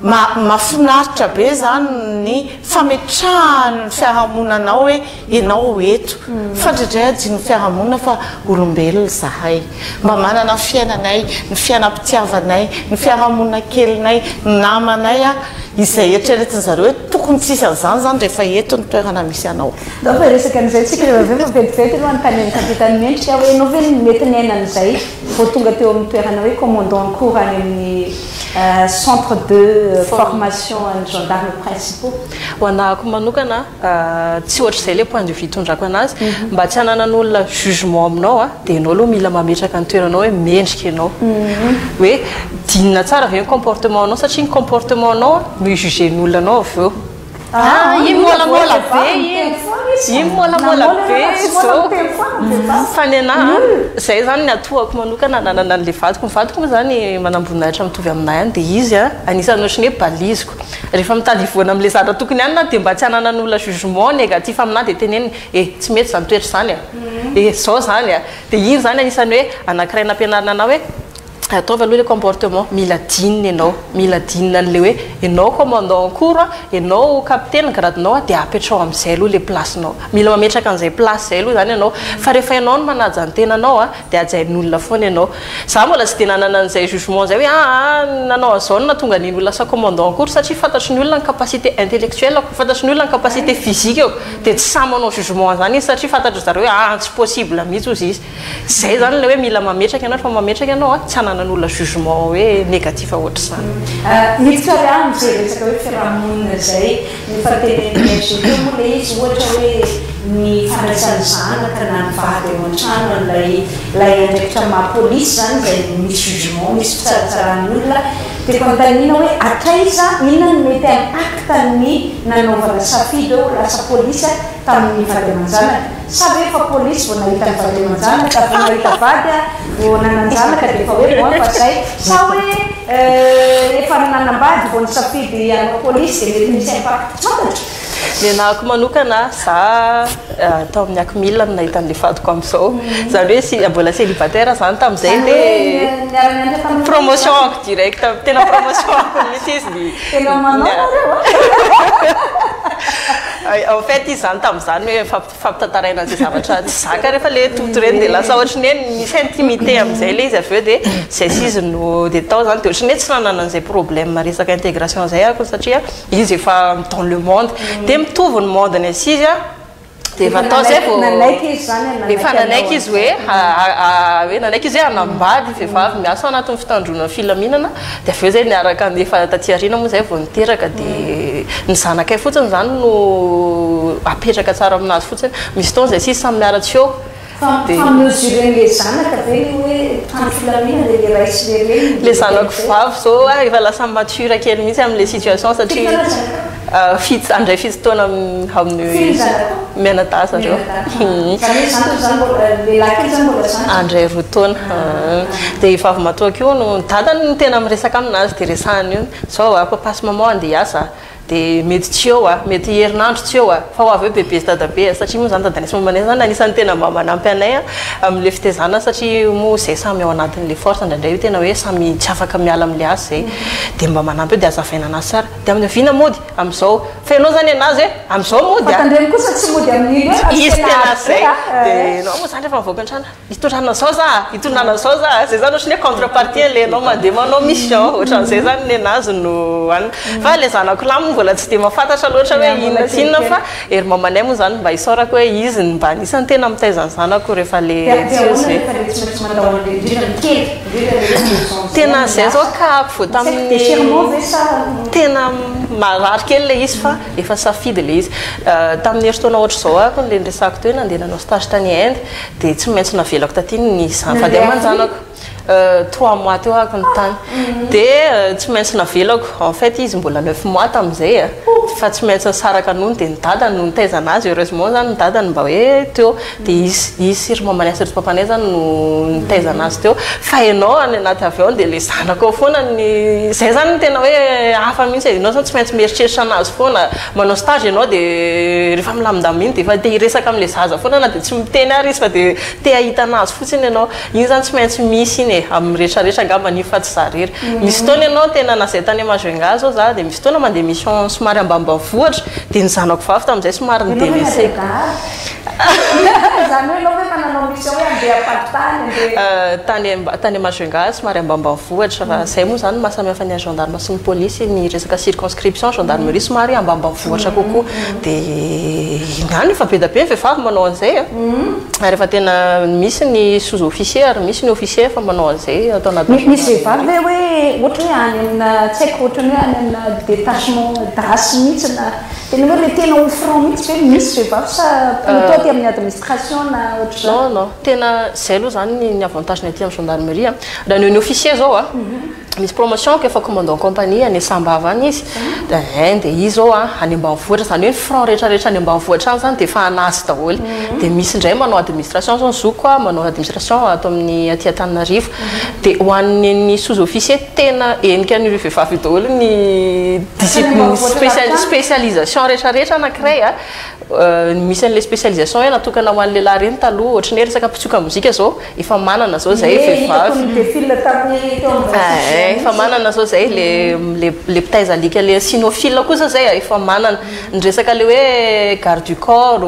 mahafinaritra be izany ny fametrahan'ny fiarahamonina anao hoe ianao eto. Fa indraindray adinon'ny fiarahamonina fa olombelona izahay. Mba manana ny fiainanay, ny fiainam-pitiavanay, ny fiarahamonina kelinay, ny namanay a, izay eritreretin zareo hoe tokony tsy hisy an'izany izany rehefa eto ny toerana misy anao. Ndao fa hiresaka an'izay tsika rehefa avy eo fa vetivety aloha anontanian'i Kapitany Mendrika hoe ianao ve mety niaina an'izay vao tonga teo amin'ny toerana hoe commandant en cours any amin'ny centre de formation an'ny gendarmes principaux? Ho anahako manokana tsy ohatr'izay ilay point de vue itondrako anazy, mba tsy hananan'olona jugement aminao a, dia ianao aloha mila mametraka ny toeranao hoe mendrika ianao, hoe dinina tsara ve ny comportement anao satria ny comportement anao no hi-juger-ny olona anao avy eo. Ah, iny molamola be iny, iny molamola be zao. Fa ny anahy, izay izany ny atohako manokana nanana an'ilay vadiko, ny vadiko moa izany manamboninahitra mitovy aminahy ihany dia izy a, anisan'ny ohatran'ny hoe baliziko. Rehefa mitady hivoana amin'ilay zavatra tokony hanina aho dia mba tsy hananan'olona jugement négatif aminahy dia teneniny eh tsy mety izany toetra izany a! eh zao izany a! Dia iny izany anisan'ny hoe anankiray nampianarina anahy hoe ataovy aloha ilay comportement, mila dinina ianao, mila dinina an'ilay hoe ianao commandant en cours a, ianao capitaine grade-nao a, dia apetraho amin'izay aloha ilay place-nao. Mila mametraka an'izay place izay aloha izany ianao fa rehefa ianao no manaja ny tenanao a, dia hajain'ny olona foana ianao. Za mbola tsy dia nanana an'izay jugement izay hoe aa nanao an'izao no nahatonga an'iny olona lasa commandant en cours satria fantatry ny olona ny capacité intellectuelle-ko, fantatry ny olona ny capacité physique-ko, dia tsy sahy manao jugement an'izany izy satria fantatry zareo hoe aa tsy possible mihitsy hozy izy. Izay izany ilay hoe mila mametraka ianao, rehefa mametraka ianao tsy hananan'olona jugement hoe négatif ohatr'izany. Miditra ary aho amin'izay resaka hoe fiarahamonina izay. Efa tenenin'i RG teo moa ilay izy, ohatra hoe ny fandraisan'ny zanaka na ny vady ao an-trano an'ilay ilay andraikitra maha polisy izany izay misy jugement, misy fitsaratsaràn'ny olona. Tiako anontaniana hoe hatraiza, inona no mety impact ny nanaovana safidy hoe ho lasa polisy tamin'ny vady aman-janaka? Sa ve efa polisy vao nahita ny vady aman-janaka, vao nahita vady vao nanan-janaka dia efa hoe bon efa zay? Sa hoe efa nanambady vao nisafidy hanao polisy dia mety misy impact? Tsy fantatro. Ny anahako manokana, za tao amin'ny Acmil no nahita an'ilay vadiko amin'izao. Izany hoe si- mbola célibataire zany tamin'izay Izany dia hoe niara-nianatra tamin'ny promotion-ako direct, tena promotion-ako mihitsy izy. Tena manao nareo a! En fait izy zany tamin'izany hoe fampitantaraina an'izay zavatra tsy zaka rehefa le toto ireny dia lasa ohatry ny hoe misy intimité amin'izay ilay izy avy eo dia izay sy izy no dia tao zany dia ohatry ny hoe tsy nanana an'izay problème resaka intégration izay aho satria izy efa dans le monde dia mitovy ny monde-ny sy izy a. Dia efa tao izay vao Nanaiky izy izany nanaiky efa nanaiky izy hoe hoe nanaiky izy hoe hanambady vehivavy miasa ao anatin'ny fitandroana ny filaminana dia avy eo izay niaraka efa taty aoriana moa izay vao niteraka dia ny zanakay fotsiny izany no apetraka tsara aminazy fotsiny. Misy fotoana izay sisa samy miara-tsy eo. Fa Dia fa mesurer-n'ilay zanaka ve ilay hoe mpitandro filaminana ilay ray sy ilay reniny? Ilay zanako vavy izao a, efa lasa mature kely mihitsy amin'ilay situation Firy satria taona zanakao? fito, handray 7 taona amin'ny Firy ny zanakao? mianadahy zareo. Mianadahy. Izany hoe zandriny izany mbola, lehilahy kely izany mbola zandriny? Handray 2 taona. Dia vavy matoa koa no, ny dadany no tena miresaka aminazy dia resahiny io, izao a, papa sy maman andeha hiasa. Dia mety tsy eo a, mety herinandro tsy eo a, fa ho avy eo bebe sy dadabe a, satria moa izany dadanay sy mamanay izany anisan'ny tena mba manampy anay a amin'ilay fitaizana satria moa izay samy ao anatin'ilay force indraindray io tena hoe samy tsy afaka miala amin'ilay asa izay, dia mba manampy eo dia hazavaina anazy tsara, dia amin'ny oviana mody? Amin'izao, fa ianao izany anazy hoe amin'izao mody Fa a! tandremo kosa tsy mody amin'iny hoe fa tsy Izy tena tena avy be izay, a! dia ianao moa izany rehefa mivoaka ny trano. Hitondrana zao za, hitondrana zao za, zay zany ohatran'ny hoe contrepartie an'le ianao mandeha manao mission, ohatran'izay zany nenazy no an, fa le zanako lahy moa mbola tsy dia mahafantatra loatra hoe inona sy inona fa ery mamanay moa zany mba isaorako hoe izy no mba anisan'ny tena mitaiza ny zanako rehefa le Dia ahoana rehefa le tsy maintsy mandao an'le indrindra ny kely, indrindra le hoe maison zay Tena ny zay zao lasa. ka vao Tsy haiko tamin'ny déchirement ve sa. Tena marary kely le izy fa efa safidy le izy. Tamin'ny herintaona ohatr'izao aho le niresahako teo hoe nandeha nanao stage tany Inde dia tsy maintsy navelako taty ny vady aman-janako. 3 mois teo ahako ny tany. Dia tsy maintsy navelako. En fait izy mbola 9 mois tamin'izay a. Fa tsy maintsy nisaraka nono dia ny dadany no nitaiza anazy. Heureusement zany ny dadany mba hoe teo. Dia izy sy ry mamanay sy ry papanay zany no nitaiza anazy teo. Fa ianao any anaty avion dia ilay zanakao foana ny izay zany no tena hoe hafa mihitsy e. Ianao zany tsy maintsy mieritreritra anazy foana. Manao stage ianao dia rehefa milamindamina iny dia efa te hiresaka amin'ilay zaza foana na dia tsy miteny ary izy fa dia te hahita anazy fotsiny ianao. Iny zany tsy maintsy misy iny e, amin'ny rehetrarehetra angamba iny fa tsy za irery. Misy fotoana ianao tena na izay tany Majunga zao za dia misy fotoana mandeha mission somary ambanimbanivohitra dia ny zanako vavy tamin'izay somary Ianao ve ni-délaissé. nandeha Izany hoe ianao ve efa nanao mission hoe handeha am-paritany, handeha. Tany tany Majunga somary ambanimbanivohitra fa izay moa izany no mahasamihafa ny gendarme sy ny polisy ny resaka circonscription, gendarmerie somary ambanimbanivohitra kokoa dia iny ihany efa be dia be ny vehivavy manao an'izay a. Ary efa tena misy ny sous officier ary misy ny officier efa manao an'izay atao anatin'ny Misy vehivavy ve hoe ohatra hoe any amina tsy haiko ohatra ny hoe any amina détachement das mihitsy na tena hoe le tena au front mihitsy ve misy vehivavy sa plutôt aty amin'ny administration na ohatr'izany? Non non, tena izay aloha izany ny avantage ny aty amin'ny gendarmerie a. Raha ny eo ny officier izao a, misy promotion ko efa commandant compagnie any Sambava any izy, dia ein dia izy izao a any ambanivohitra, izany hoe ny front rehetra rehetra any ambanivohitra any izany dia efa anazy daholo. Dia misy indray manao administration izao ny zokiko a, manao administration ato amin'ny aty Antananarivo. Dia ho an'ny ny sous officier tena henika an'ireo vehivavy io daholo ny discipline spécialisation rehetra rehetra anankiray a. Misy an'ilay spécialisation hoe natokana ho an'ny lehilahy ireny taloha, ohatran'ny hoe resaka mpitsoka mozika izao efa manana izao izay vehivavy. Efa manana izao izay le le le mpitaiza alika le cynophile kosa izay a, efa manana. Ny resaka le hoe garde du corps,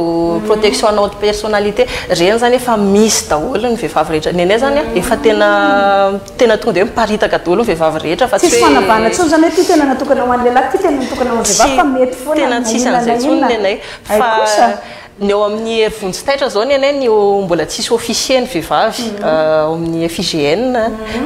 protection ana haute personnalité, ireny izany efa misy daholo ny vehivavy rehetra. Ny anay izany a efa tena tena tonga dia hoe miparitaka daholo ny vehivavy rehetra fa tsy Tsisy hoe fanavahana intsony izany hoe ity tena natokana ho an'ny lehilahy, ity tena natokana ho an'ny vehivavy fa mety foana Tena na tsisy inona na an'izay intsony inona. ny anay Hay fa kosa. ny ao amin'ny hery vonjy taitra izao ny anay ny mbola tsisy officier ny vehivavy ao amin'ny FIGN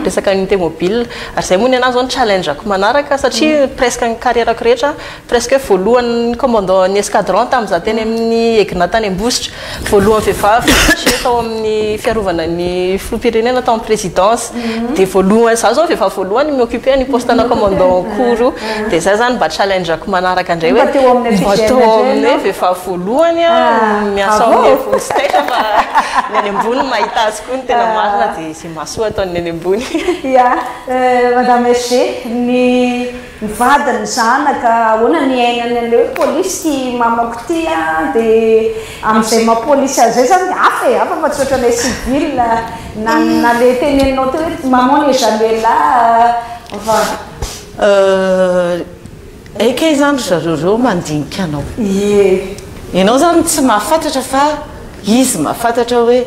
resaka unité mobile ary izay moa ny anahy izao ny challenge-ko manaraka satria presque ny carrière-ko rehetra presque hoe voalohany commandant ny escadron tamin'izaho teny amin'ny EGNA tany Ambositra voalohany vehivavy officier tao amin'ny fiarovana ny filoham-pirenena tao amin'ny présidence dia voalohany izaho izao vehivavy voalohany mi-occuper ny poste ana commandant cours io dia izay izany mba challenge-ko manaraka indray hoe Mba teo amin'ny mba FIGN teo indray amin'ny ianao. vehivavy voalohany a Miasa ao amin'ny vonjy taitra fa ny any ambony no mahita azy koa ny tena marina dia izay mahasoa ataon'ny any ambony. Ya, Madame SG, ny ny vady, ny zanaka, ahoana ny iainany an'ilay hoe polisy ity mamako ity an, dia amin'izay maha polisy azy izay zany hafa e, hafa fa tsy ohatran'ilay civil na na ilay teneninao teo hoe maman n'est jamais là, enfin. Hay kay izany ry zareo ireo mandinika anao. Ie. Ianao izany tsy mahafantatra fa izy mahafantatra hoe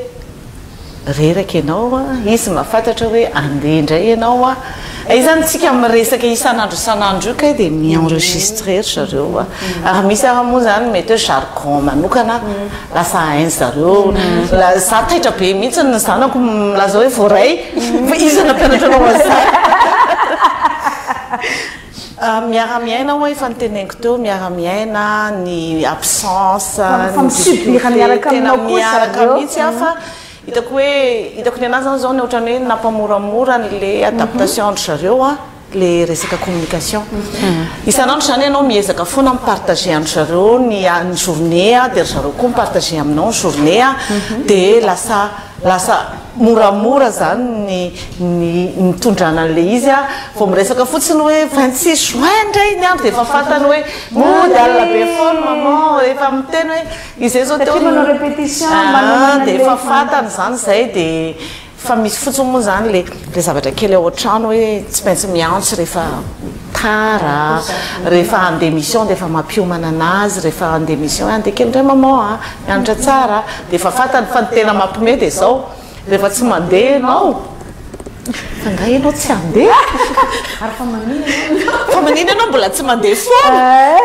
reraka ianao a, izy mahafantatra hoe andeha indray ianao a. Hay izany tsika miresaka isan'andro isan'andro io kay dia mi-enregistrer ry zareo a. Ary misy ara moa izany mety hoe jargon manokana lasa hain-dry zareo. Za taitra be mihitsy ny zanako milaza hoe voaray fa iza nampianatra anao an'izany? Miara-miaina ho'a efa noteneniko teo, miara-miaina ny absence, Fa ny mi-subir difficulté, miaraka tena aminao koa miaraka zareo. mihitsy aho fa hitako hoe, hitako ny anahy zany zao ny ohatran'ny hoe nampamoramora an'le adaptation an-dry zareo an, le resaka communication. Isan'andro zany ianao miezaka foana mi-partager an-dry zareo ny ny journée an, dia ry zareo koa mi-partager aminao ny journée an, dia lasa Lasa moramora zany ny ny nitondrana an'ilay izy a, vao miresaka fotsiny hoe 26 juin indray ny andro dia efa fantany hoe mody alina be foana maman, efa miteny hoe izay zao teo Satria manao répétition, Ah, manomana dia an'ilay efa fantany zany izay dia fa misy fotsiny moa zany le le zavatra kely ao an-trano hoe tsy maintsy miantso rehefa tara, rehefa handeha mission dia efa mampiomana anazy, rehefa handeha mission hoe handeha kely indray maman a, mianatra tsara dia efa fantany fa ny tena mampime dia izao rehefa tsy mandeha ianao fa nga ianao tsy handeha Ary fa maninona ianao? Fa maninona ianao mbola tsy mandeha foana?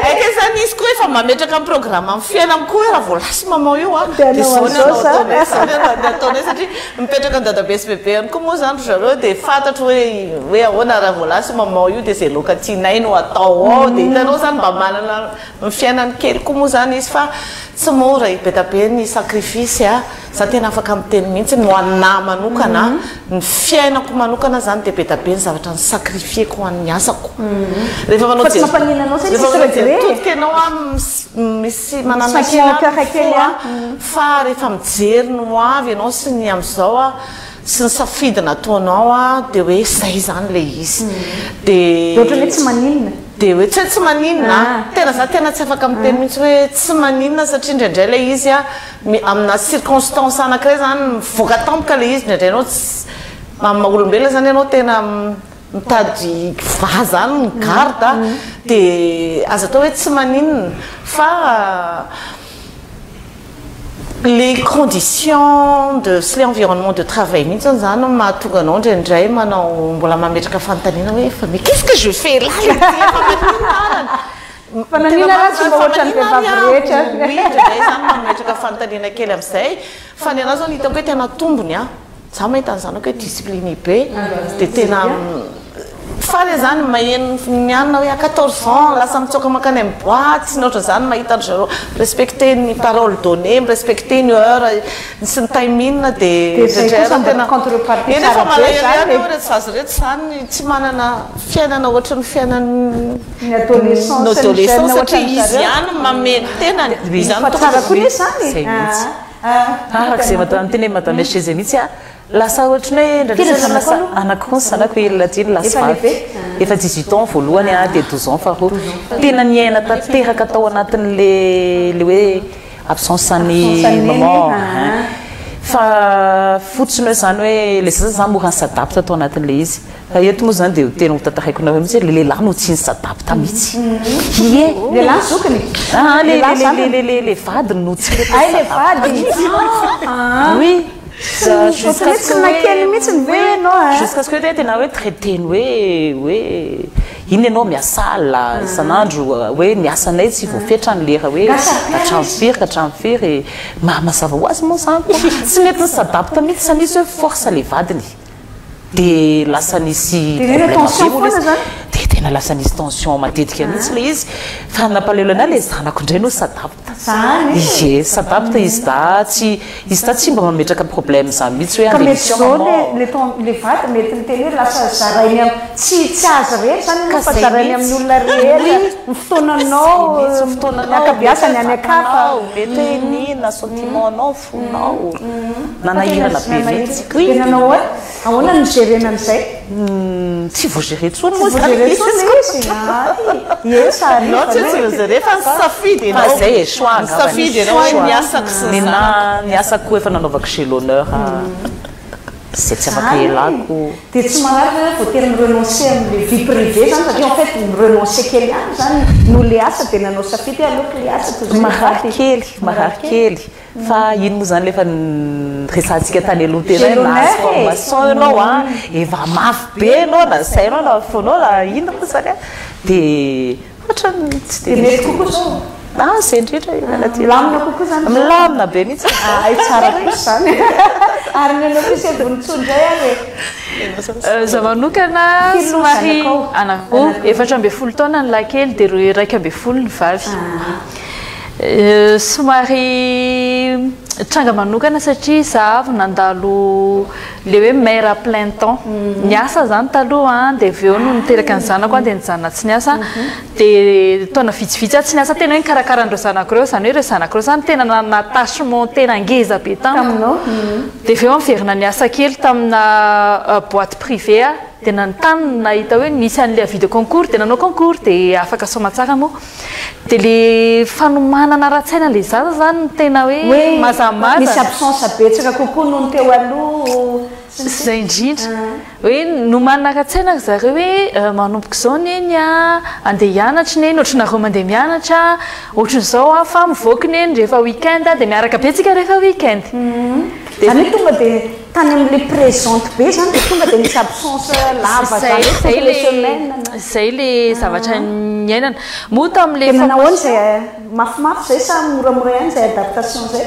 Aika izany izy koa efa mametraka ny programme amin'ny fiainany koa hoe raha vao lasa maman io a Dia dia hanao izao ny an'izao hanao za. ataonay, izao ny ataonay satria mipetraka ny dadabe sy bebe ihany koa moa izany ry zareo dia fantatro hoe hoe ahoana raha vao lasa maman io dia izay laoka tianay no atao ao dia hitanao izany mba manana Ny fiainany kely koa moa zany izy fa tsy mora e, be da be ny sacrifice a, za tena afaka miteny mihitsy ho anah manokana, ny fiainako manokana zany dia be da be ny zavatra ni-sacrifier-ko ho an'ny asako. Rehefa manao Fa tsy jery, mampaninona anao zay rehefa tsisy manao jery regret e. todika ianao a, misy manana Misy kely pincement au cœur any kely fo a, a. fa rehefa mijery ny ho avy ianao sy ny amin'izao a, sy ny safidy nataonao a, dia hoe zay zany le izy. Dia Dia ohatran'ny hoe tsy maninona. Dia hoe tsy hoe tsy maninona an! Tena za tena tsy afaka miteny mihitsy hoe tsy maninona satria indraindray ilay izy an, amina circonstance anankiray izany mivoaka tampoka ilay izy, indraindray ianao tsy, amin'ny maha olombelona izany ianao tena mitady vaha izany ny garde dia aza atao hoe tsy maninona fa. Les conditions de sy le environnement de travail mihitsy zany no mahatonga anao indraindray manao mbola mametraka fanontaniana hoe fa mais qu'est-ce que je fais là le ty fa maninona arany? Fa naninona raha tsy mba ohatran'ny vehivavy rehetra? Oui, indraindray zany mametraka fanontaniana kely amin'izay fa ny anah zao ny hitako hoe tena tombony an, za mahita ny zanako hoe discipliné be dia tena Faly aho zany maheno ny anona hoe à 14 ans lasa mitsoaka mankany amin'ny boite sy ny ohatran'izany mahita an-dry zareo mi-respecter ny parole donnée, mi-respecter ny heure sy ny timing dia Dia izay indraindray kosa ary mba tena contrepartie eny efa tsara be malahelo izany ihany e. aho ireto zaza ireto izany tsy manana fiainana ohatry ny fiainan'ny Ny adolescent sy ny adolescent jeune satria ohatran'ny izy zareo. ihany no mamehy ny tenany, izy ihany Fa no tsara tokony koa anie izany e. Izay mihitsy. Ah, Araka izay madame teny hoe madame SG izay mihitsy aho. Lasa ohatry ny hoe indraindray Firy zany ny lasa zanakao aloha? anankiroa ny zanako i Ladino lahy sy Efa vavy. lehibe? Efa 18 ans voalohany a, dia 12 ans faharoa. Tena niaina tanteraka tao anatin'le le hoe absence an'ny Absence an'i neny, maman. ah. Fa fotsiny hoe zany hoe le zaza zany mora ni-s'adapte tao anatin'le izy. Fa eto moa zany dia tena ho tantaraiko anareo mihitsy hoe le lehilahy no tsy ni-s'adapte mihitsy. Ie. Lehilahy zokiny? Ah, le Lehilahy le zanany? le le le vadiny no tsy mety Hay le ni-s'adapte vady. mihitsy. Ah. Oui. Ohatran'ny hoe tsy nakely mihitsy ve ianao a? Jusqu'à ce que hoe tena hoe traiter-ny hoe hoe iny ianao miasa alina isan'andro hoe ny asanay tsy voafetra ny lera hoe hatramin'ny firy ka hatramin'ny firy ma mazava ho azy moa izany koa tsy mety ni-s'adapte mihitsy sa nisy hoe force le vadiny dia lasa nisy Dia problème tension be moa foana ilay izy izany? dia tena Tena lasa nisy tension matetika mihitsy ilay izy, fa ny nampalahelo anah ilay zanako indray no s'adapte. Zany e! Ie, s'adapte izy da tsy, izy da tsy mba mametraka problème zany mihitsy hoe Ka andeha mety mission zao le maman. le ton le vady mety miteny hoe lasa zarainy am tsy tsy azy irery zany Ka ianao fa zay zarainy amin'ny mihitsy, olona rehetra oui, ny zay fotoananao, mihitsy, ny ny fotoananao, mety hoe ankabeazany any an-kafa. vatanao, mety hoe n'inona sentiment nao, fonao, Fa tena nanahirana be nanahirana. mihitsy, oui. Dia nanao ahoana? Ahoana no ni-gérer-na an'izay? Tsy voa-gérer intsony moa Tsy izany voa-gérer izy intsony ko. ilay izy? Ay, ie, sa Non, hariva tsy hoe tsy aloha. voa-gérer fa nisafidy Fa ianao. zay e, choix angambany. Nisafidy ianao hoe Choix. ny asako sy ny Ny zanako. na ny asako efa nanaovako chez l'honneur zay tsy afaka Zany e. ialako. Dia tsy marary ve hoe voatery mi-renoncer amin'ilay vie privée zany satria en fait mi-renoncer kely ihany zany noho ilay asa dia nanao safidy hoe aleoko ilay asa toy izay ny Marary vady. kely, marary kely. Fa iny moa zany le efa niresahantsika tany aloha teny J'ai hoe nahazo l'honneur e! formation ianao an, efa mafy be ianao na sainao na fonao na inona moa zany an, dia ohatran'ny tsy Dia dia mety misy kokoa zao? Ah zay indrindra io Lalatiana. Milamina kokoa zany zao? Milamina be mihitsy. Hay tsara kosa zany. Ary ny anao kosa e Vonintsoa indray ary e? Za manokana Firy loha somary zanakao? anankiroa, 14 taona ny lahy kely dia 11 ny vavy. Somary tranga manokana satria za avy nandalo le hoe mère à plein temps. Niasa zany taloha dia avy eo no niteraka ny zanako dia nijanona tsy niasa. Dia taona vitsivitsy aho tsy niasa tena hoe nikarakara an'ireo zanako ireo, izany hoe ireo zanako ireo zany tena nanana attachement tena ngeza be tamiko. Dia avy eo aho niverina niasa kely tamina boite privée aho dia nanontany nahita hoe nisy an'ilay avis de concours dia nanao concours dia afaka soamatsara moa. Dia le fanomanana ara-tsaina le zaza zany no tena hoe Hoe mazamazana. misy absence betsaka kokoa noho ny teo aloha sy ny sisa. Zay indrindra. Hoe nomanina ara-tsaina ry zareo hoe manomboka izao neny a, andeha hianatra neny, ohatranareo mandeha mianatra, ohatran'izao aho fa mivoaka neny rehefa week-end dia miaraka be tsika rehefa week-end. Zany hoe tonga dia tany amin'ilay présente be zany dia tonga dia misy absence lava zany hoe toutes les semaines na. Zay le zavatra niainana. Moa tamin'ilay Dia nanao ahoana formation. izay mafimafy izay sa moramora ihany izay adaptation izay?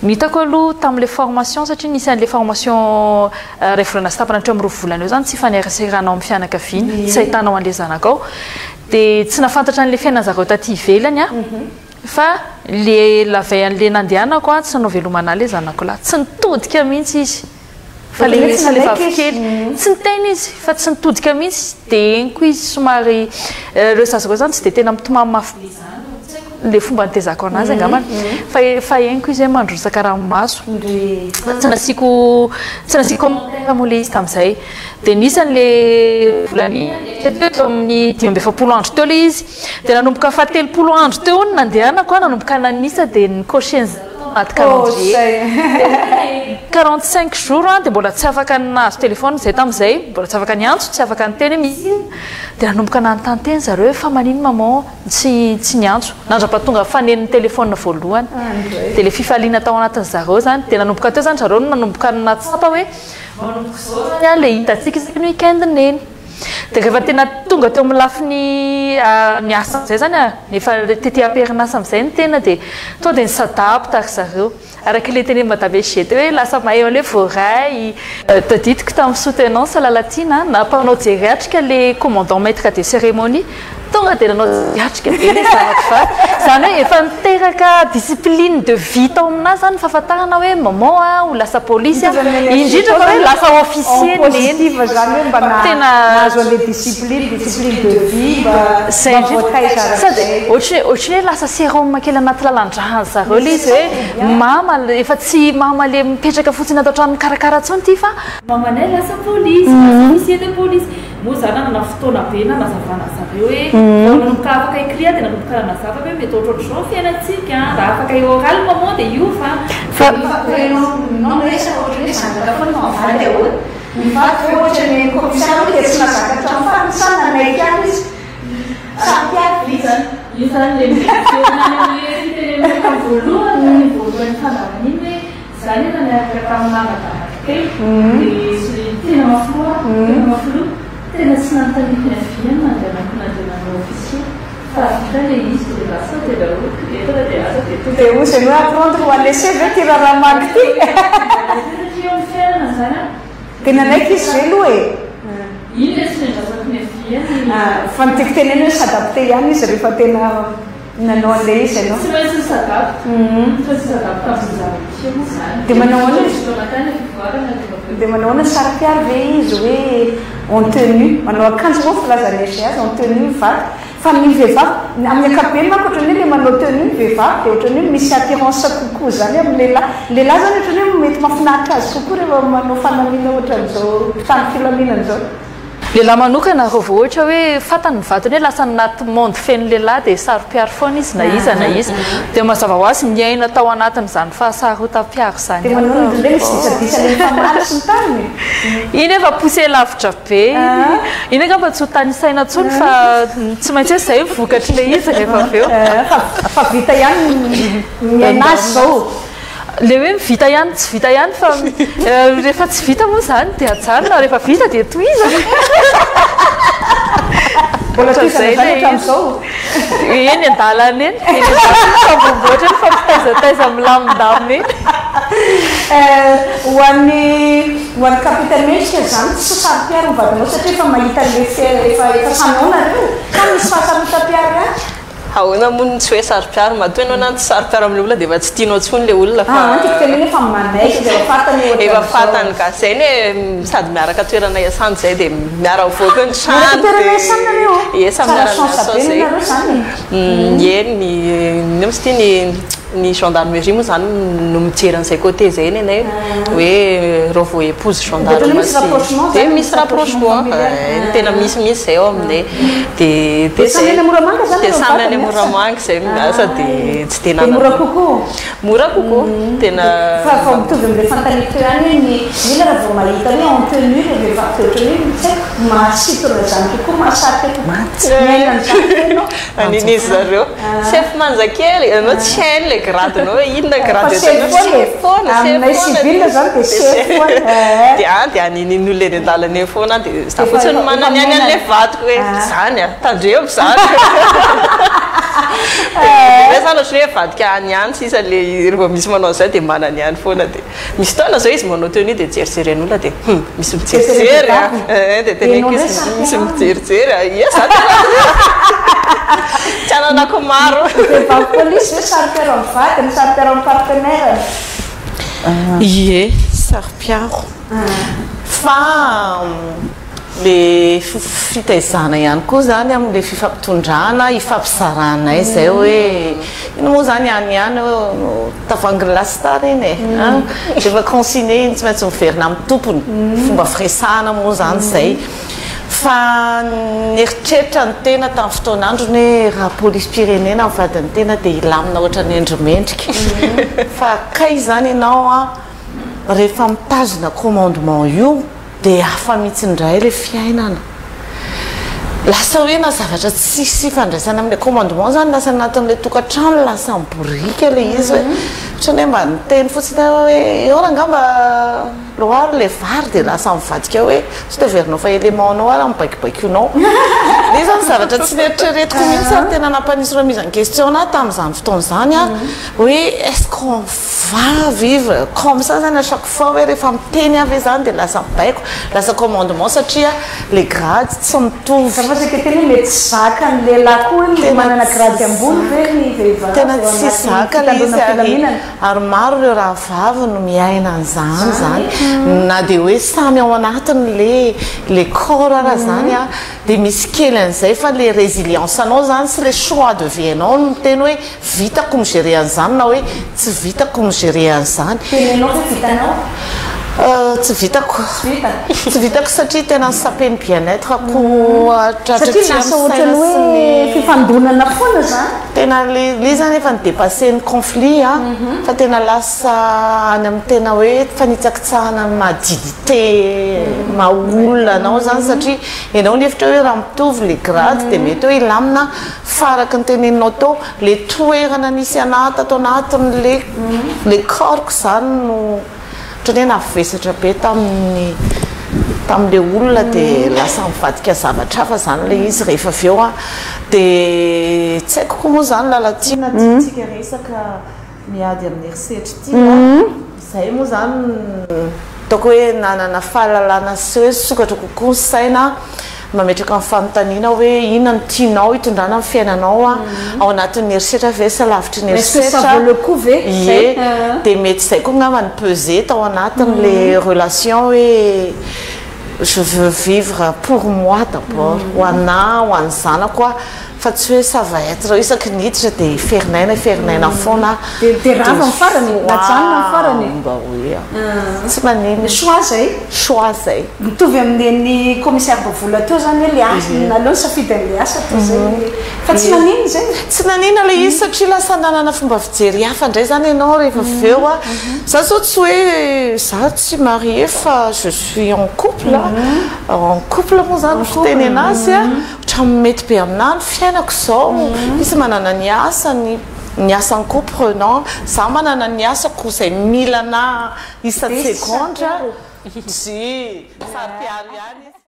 Ny hitako aloha tamin'ilay formation satria nisy an'ilay formation iray volana sy tapany hatreo amin'ny roa volana eo zany tsy ifaneraseranao amin'ny fianakaviana, tsy ahitanao an'ilay zanakao. Dia tsy nahafantatra an'ilay fiainan-jareo taty ivelany aho. Fa le la veille an'le nandehanako an, tsy nanao veloma anah le zanako lahy, tsy nitodika mihitsy izy, fa le fa le vavikely, tsy niteny izy fa tsy nitodika mihitsy, de henoko izy somary, reo zaza reo zany tsy de tena mitomany mafy be zany, tsy haiko le fomba nitezako anazy angambany, fa fa henoko izy hoe mandrotsaka ranomaso, fa tsy nasiako tsy nasiako commentaire moa le izy tamin'izay, de nisy an'le volana teo teo amin'ny 45 andro teo le izy. Dia nanomboka faha 30 andro teo hono nandehanako an, nanomboka nanisa dia ni-cocher ny tao anaty calendrier. 45 jours an, dia mbola tsy afaka nahazo téléphone izay tamin'izay, mbola tsy afaka niantso, tsy afaka niteny hoe misy inona. Dia nanomboka nanontany teny zareo hoe fa manino maman tsy tsy niantso. Nandrapatonga fanenon'ny téléphone voalohany. Dia ilay fifaliana tao anatin'ny zareo izany, dia nanomboka teo izany zareo no nanomboka nahatsapa hoe manomboka izao izany an ilay hitantsika isaky ny week-end neny. Dia rehefa tena tonga teo amin'ny lafiny ny asa amin'izay izany a, efa tety am-perinasa amin'izay ny tena dia tonga dia ni-s'adapte ry zareo. Araka ilay tenenin'i Madame SG teo hoe lasa mahay an'ilay voaray. Tadidiko tamin'ny soutenance Lalatiana, nampanao jery atrika ilay commandant maître de cérémonie. Tonga dia nanao jery atrika be ilay zanako vavy. Izany hoe efa niteraka discipline de vie tao aminahy izany ny fahafantarana hoe maman a, ho lasa polisy aho. Indrindra fa hoe lasa officier En neny. positive izany hoe mba Tena nahazo an'ilay discipline, discipline de vie mba Izay mba indrindra. voataiza Sady arak'izay. ohatry ohatry ny hoe lasa sérum kely anaty lalan-dràn'ny zareo ilay izy hoe mama, efa tsy mama ilay mipetraka fotsiny ato an-trano mikarakara intsony ity fa mamanay lasa polisy, lasa officier de police. Moa za nanana fotoana be nanazavana zareo hoe vao nanomboka afaka écrit aho dia nanomboka nanazava hoe mety ohatrohatr'izao ny fiainantsika an, raha afaka oral maman dia hiova an. Fa non miresaka ohatran'ny hoe zanaka foana fa mivady ahoana? Mivady ve ohatran'ny hoe commissaire hoe dia tsy nahazaka hatramin'ny farany sa nanaiky ihany izy? Sa hampiady ve izany? Io zany le miverina any amin'ilay fitenenana tamin'ny voalohany, tamin'ny voalohan'ny fandaharana iny hoe Za nefa niaraka tamin'ny namako anankitelo dia tena mafy loha aho, tena mafy loha, tena tsy nanontaniako ny avis-ny nandehanako nandeha nanao officier fa vita ilay izy dia lasa dia nahoako dia tonga dia lasa dia tonga. Dia hoy izy hoe à prendre ou à laisser ve ity raharaha manga ity? Satria eo amin'ny fiainana izany an. Dia nanaiky izy ve aloha e? Iny ilay tsy nandrasako ny avis-ny. Fa ny tiako tenenina hoe s'adapter ihany izy rehefa tena nanao an'ilay izy ianao. Tsy maintsy mi-s'adapte. Tsy maintsy mi-s'adapte amin'izay zava-misy eo moa izany. Dia manao ahoana izy? Fotoana tany ny fivoarana rehefa avy eo. Dia manao ahoana saro-piaro ve izy hoe en tenue? Manao akanjo moa filazan'ny SG azy en tenue mivadika. Fa ny vehivavy, amin'ny ankapobeny manko ohatran'ny hoe ilay manao tenue ny vehivavy dia ohatran'ny hoe misy attirance kokoa izany amin'ny lehilahy. Ny lehilahy izany ohatran'ny hoe mety mahafinaritra azy kokoa rehefa manao fanamiana ohatran'izao mpitandro filaminana izao. Lehilahy manokana raha vao ohatra hoe fantany ny vadiny hoe lasa anaty monde feno lehilahy dia saro-piaro foana izy na iza na iza. Dia mazava ho azy niaina tao anatin'izany fahasarotam-piaro izany Dia ihany manao raha indraindray misy vao. disadisa ilay mifamaly sy ny tariny e. Iny efa poussé lavitra be iny. Iny angamba tsy ho tanisaina intsony fa tsy maintsy hoe izay ny vokatr'ilay izy rehefa avy eo. Fa vita ihany ny miaina azy izao. Ilay hoe vita ihany tsy vita ihany fa rehefa tsy vita moa izany dia ajanona, rehefa vita dia tohizana. Mbola tohizana izany hatramin'izao? Eny an-dalana eny, eny an-dalana mifampomboatra eny, mifampitaizataiza milamindamina eny. Ho an'ny ho an'ny capitaine Mendrika izany tsy saro-piaro ny vadinao satria efa mahita an'ilay fiainana efa efa samy ao nareo sa misy fahasarotam-piaro ihany? Ahoana moa no tsy hoe saro-piaro? Matoa ianao na tsy saro-piaro amin'ilay olona dia efa tsy tianao intsony ilay olona fa. Ah, tiako tenenina efa manaiky izy, efa fantany hoe Efa ohatran'izao. fantany ka. Izay ny hoe sady miaraka toerana iasana izay dia miara-mivoaka ny trano Miaraka toerana dia iasana nareo? Ie, samy Tsara miara-miasa chance be izay. nareo izany e. Ie, ny inona moa izy ity ny ny gendarmerie moa izany no mijery an'izay côté izay ny anay hoe raha vao épouse gendarme Dia misy rapprochement dia zany, misy rapprochement familial. Tena misy mihitsy izay ao aminay dia Dia samy any Moramanga zany dia nareo samy any mivady miasa? Moramanga izay miasa dia tsy dia Dia mora nanana kokoa? Mora kokoa tena Fa fa mitovy amin'ilay fanontaniako teo ihany hoe ny olona raha vao mahita hoe en tenue ilay vehivavy dia ohatran'ny hoe tsy haiko mahasintona izany kokoa, mahasarika kokoa. Miaina an'izany ve ianao? Aninizy zareo. Chef manja kely, ianao tsy hainy le grade-nao hoe inona grade Fa chef ataonao, foana e. chef foana, chef Aminay foana. civil zany dia chef foana. Eh. Dia any dia aninin'ny olona eny an-dalana eny foana dia za Efa- fotsiny efa- manana efa ihany an'ilay miaina. vadiko hoe Ah. zany a, tandremo zany. Dia zay zany ohatran'ny hoe vadika any ihany sisa le rehefa misy manao an'izay dia manana ihany foana dia misy fotoana zao izy manao tenue dia jerijeren'olona dia hum misy mijerijery a, eh dia teneniko izy misy mijerijery a, ie za tena tsy ananako maro. Vehivavy polisy ve saro-piaro amin'ny vadiny, saro-piaro amin'ny partenaire-ny? Ie, saro-piaro. Fa Le fitaizana ihany koa zany amin'le fifampitondrana ifampizaranay zay hoe ino moa zany any ihany tavoahangy lasta reny e an rehefa consigné iny tsy maintsy miverina amin'ny tompony fomba firesahana moa zany zay fa nieritreritra ny tena tamin'ny fotoan'androny hoe raha polisim-pirenena ny vadin'ny tena dia hilamina ohatran'ny Andry Mendrika fa kay zany ianao an rehefa mitazona commandement io Dia hafa mihitsy indray ilay fiainana. Lasa hoe na zavatra tsisy ifandraisana amin'ilay commandement izany lasa anatin'ilay tokantrano lasa miboriaka ilay izy hoe ohatran'ny hoe mba niteny fotsiny aho hoe eo angamba loaro ilay vary dia lasa mivadika hoe sao dia heverinao fa élément-nao ary mibaikobaikoinao. Ilay izy izany zavatra tsy neritreretiko mihitsy ary tena nampanisy remise en question ahy tamin'izany fotoana izany aho hoe est-ce qu'on va vivre comme ça zany à chaque fois hoe rehefa miteny aho ve zany dia lasa mibaiko, lasa commandement satria le grade tsy mitovy. Za fa saika hiteny hoe mety tsy zakan'ny lehilahy koa hoe manana grade ambony ve ny vehivavy Tena ao tsy anatin'ny zaka le izy fitandroana ary filaminana. ary maro ireo rahavavy no miaina an'izany zany na dia hoe samy ao anatiny le le corps ara zany an dia misy kely an'izay fa le résilience anao zany sy le choix de vie anao no miteny hoe Vitako mi-gérer an'izany na hoe tsy vitako mi-gérer an'izany. Tenenao ve vitanao? Tsy vitako. Tsy vita? Tsy vitako satria tena ni-saper-ny bien-être-ko hatraty Satria amin'ny lasa saina ohatran'ny sy hoe ny. fifandonana foana izany. Tena le izy zany efa ni-dépasser ny conflit a, fa tena lasa any amin'ny tena hoe fanitsakitsahana ny maha dignité maha olona anao zany satria ianao nihevitra hoe raha mitovy le grade dia mety hoe hilamina Fa araka ny teneninao teo, le toerana nisy anah tato anatin'le le corps-ko zany no ohatran'ny hoe navesatra be tamin'ny tamin'le olona dia lasa nivadika zavatra hafa zany le izy rehefa avy eo an. Dia tsy haiko koa moa zany Lalatiana tiantsika resaka miady amin'ny herisetra ity an. Izay moa zany ataoko hoe nanana fahalalana sy hoe nisokatra kokoa ny saina. Mametraka ny fanontaniana hoe inona no tianao hitondrana ny fiainanao ao anatin'ny herisetra ve sa lavitry ny Est-ce que ça herisetra? vaut le coup ve? Ie, Zay. dia mety izay koa angamba ny peser tao anatin'ilay relation hoe je veux vivre pour moi d'abord, ho anà, ho an'ny zanako aho, fa tsy hoe ça va être isaky ny hiditra dia hiferinaina hiferinaina foana. Dia rava ny farany, najanona ny farany. Mba hoe tsy maninona. Choix zay. Choix zay. Mitovy amin'ny commissaire Bavola teo zany hoe le asa, naleo nisafidy an'le asa toy izay. Fa tsy naninona zay? Tsy naninona ilay izy satria lasa nanana fomba fijery hafa indray zany ianao rehefa avy eo a. Za zao tsy hoe za tsy mariée fa je suis en couple, en couple moa zany ny fiteny anazy a, ohatran'ny mety be aminahy ny fiainako izao, izy manana ny asany, ny asany koa prenant, za manana ny asako izay mila anahy isan-tsegondra. Tsy saro-piaro ihany izy.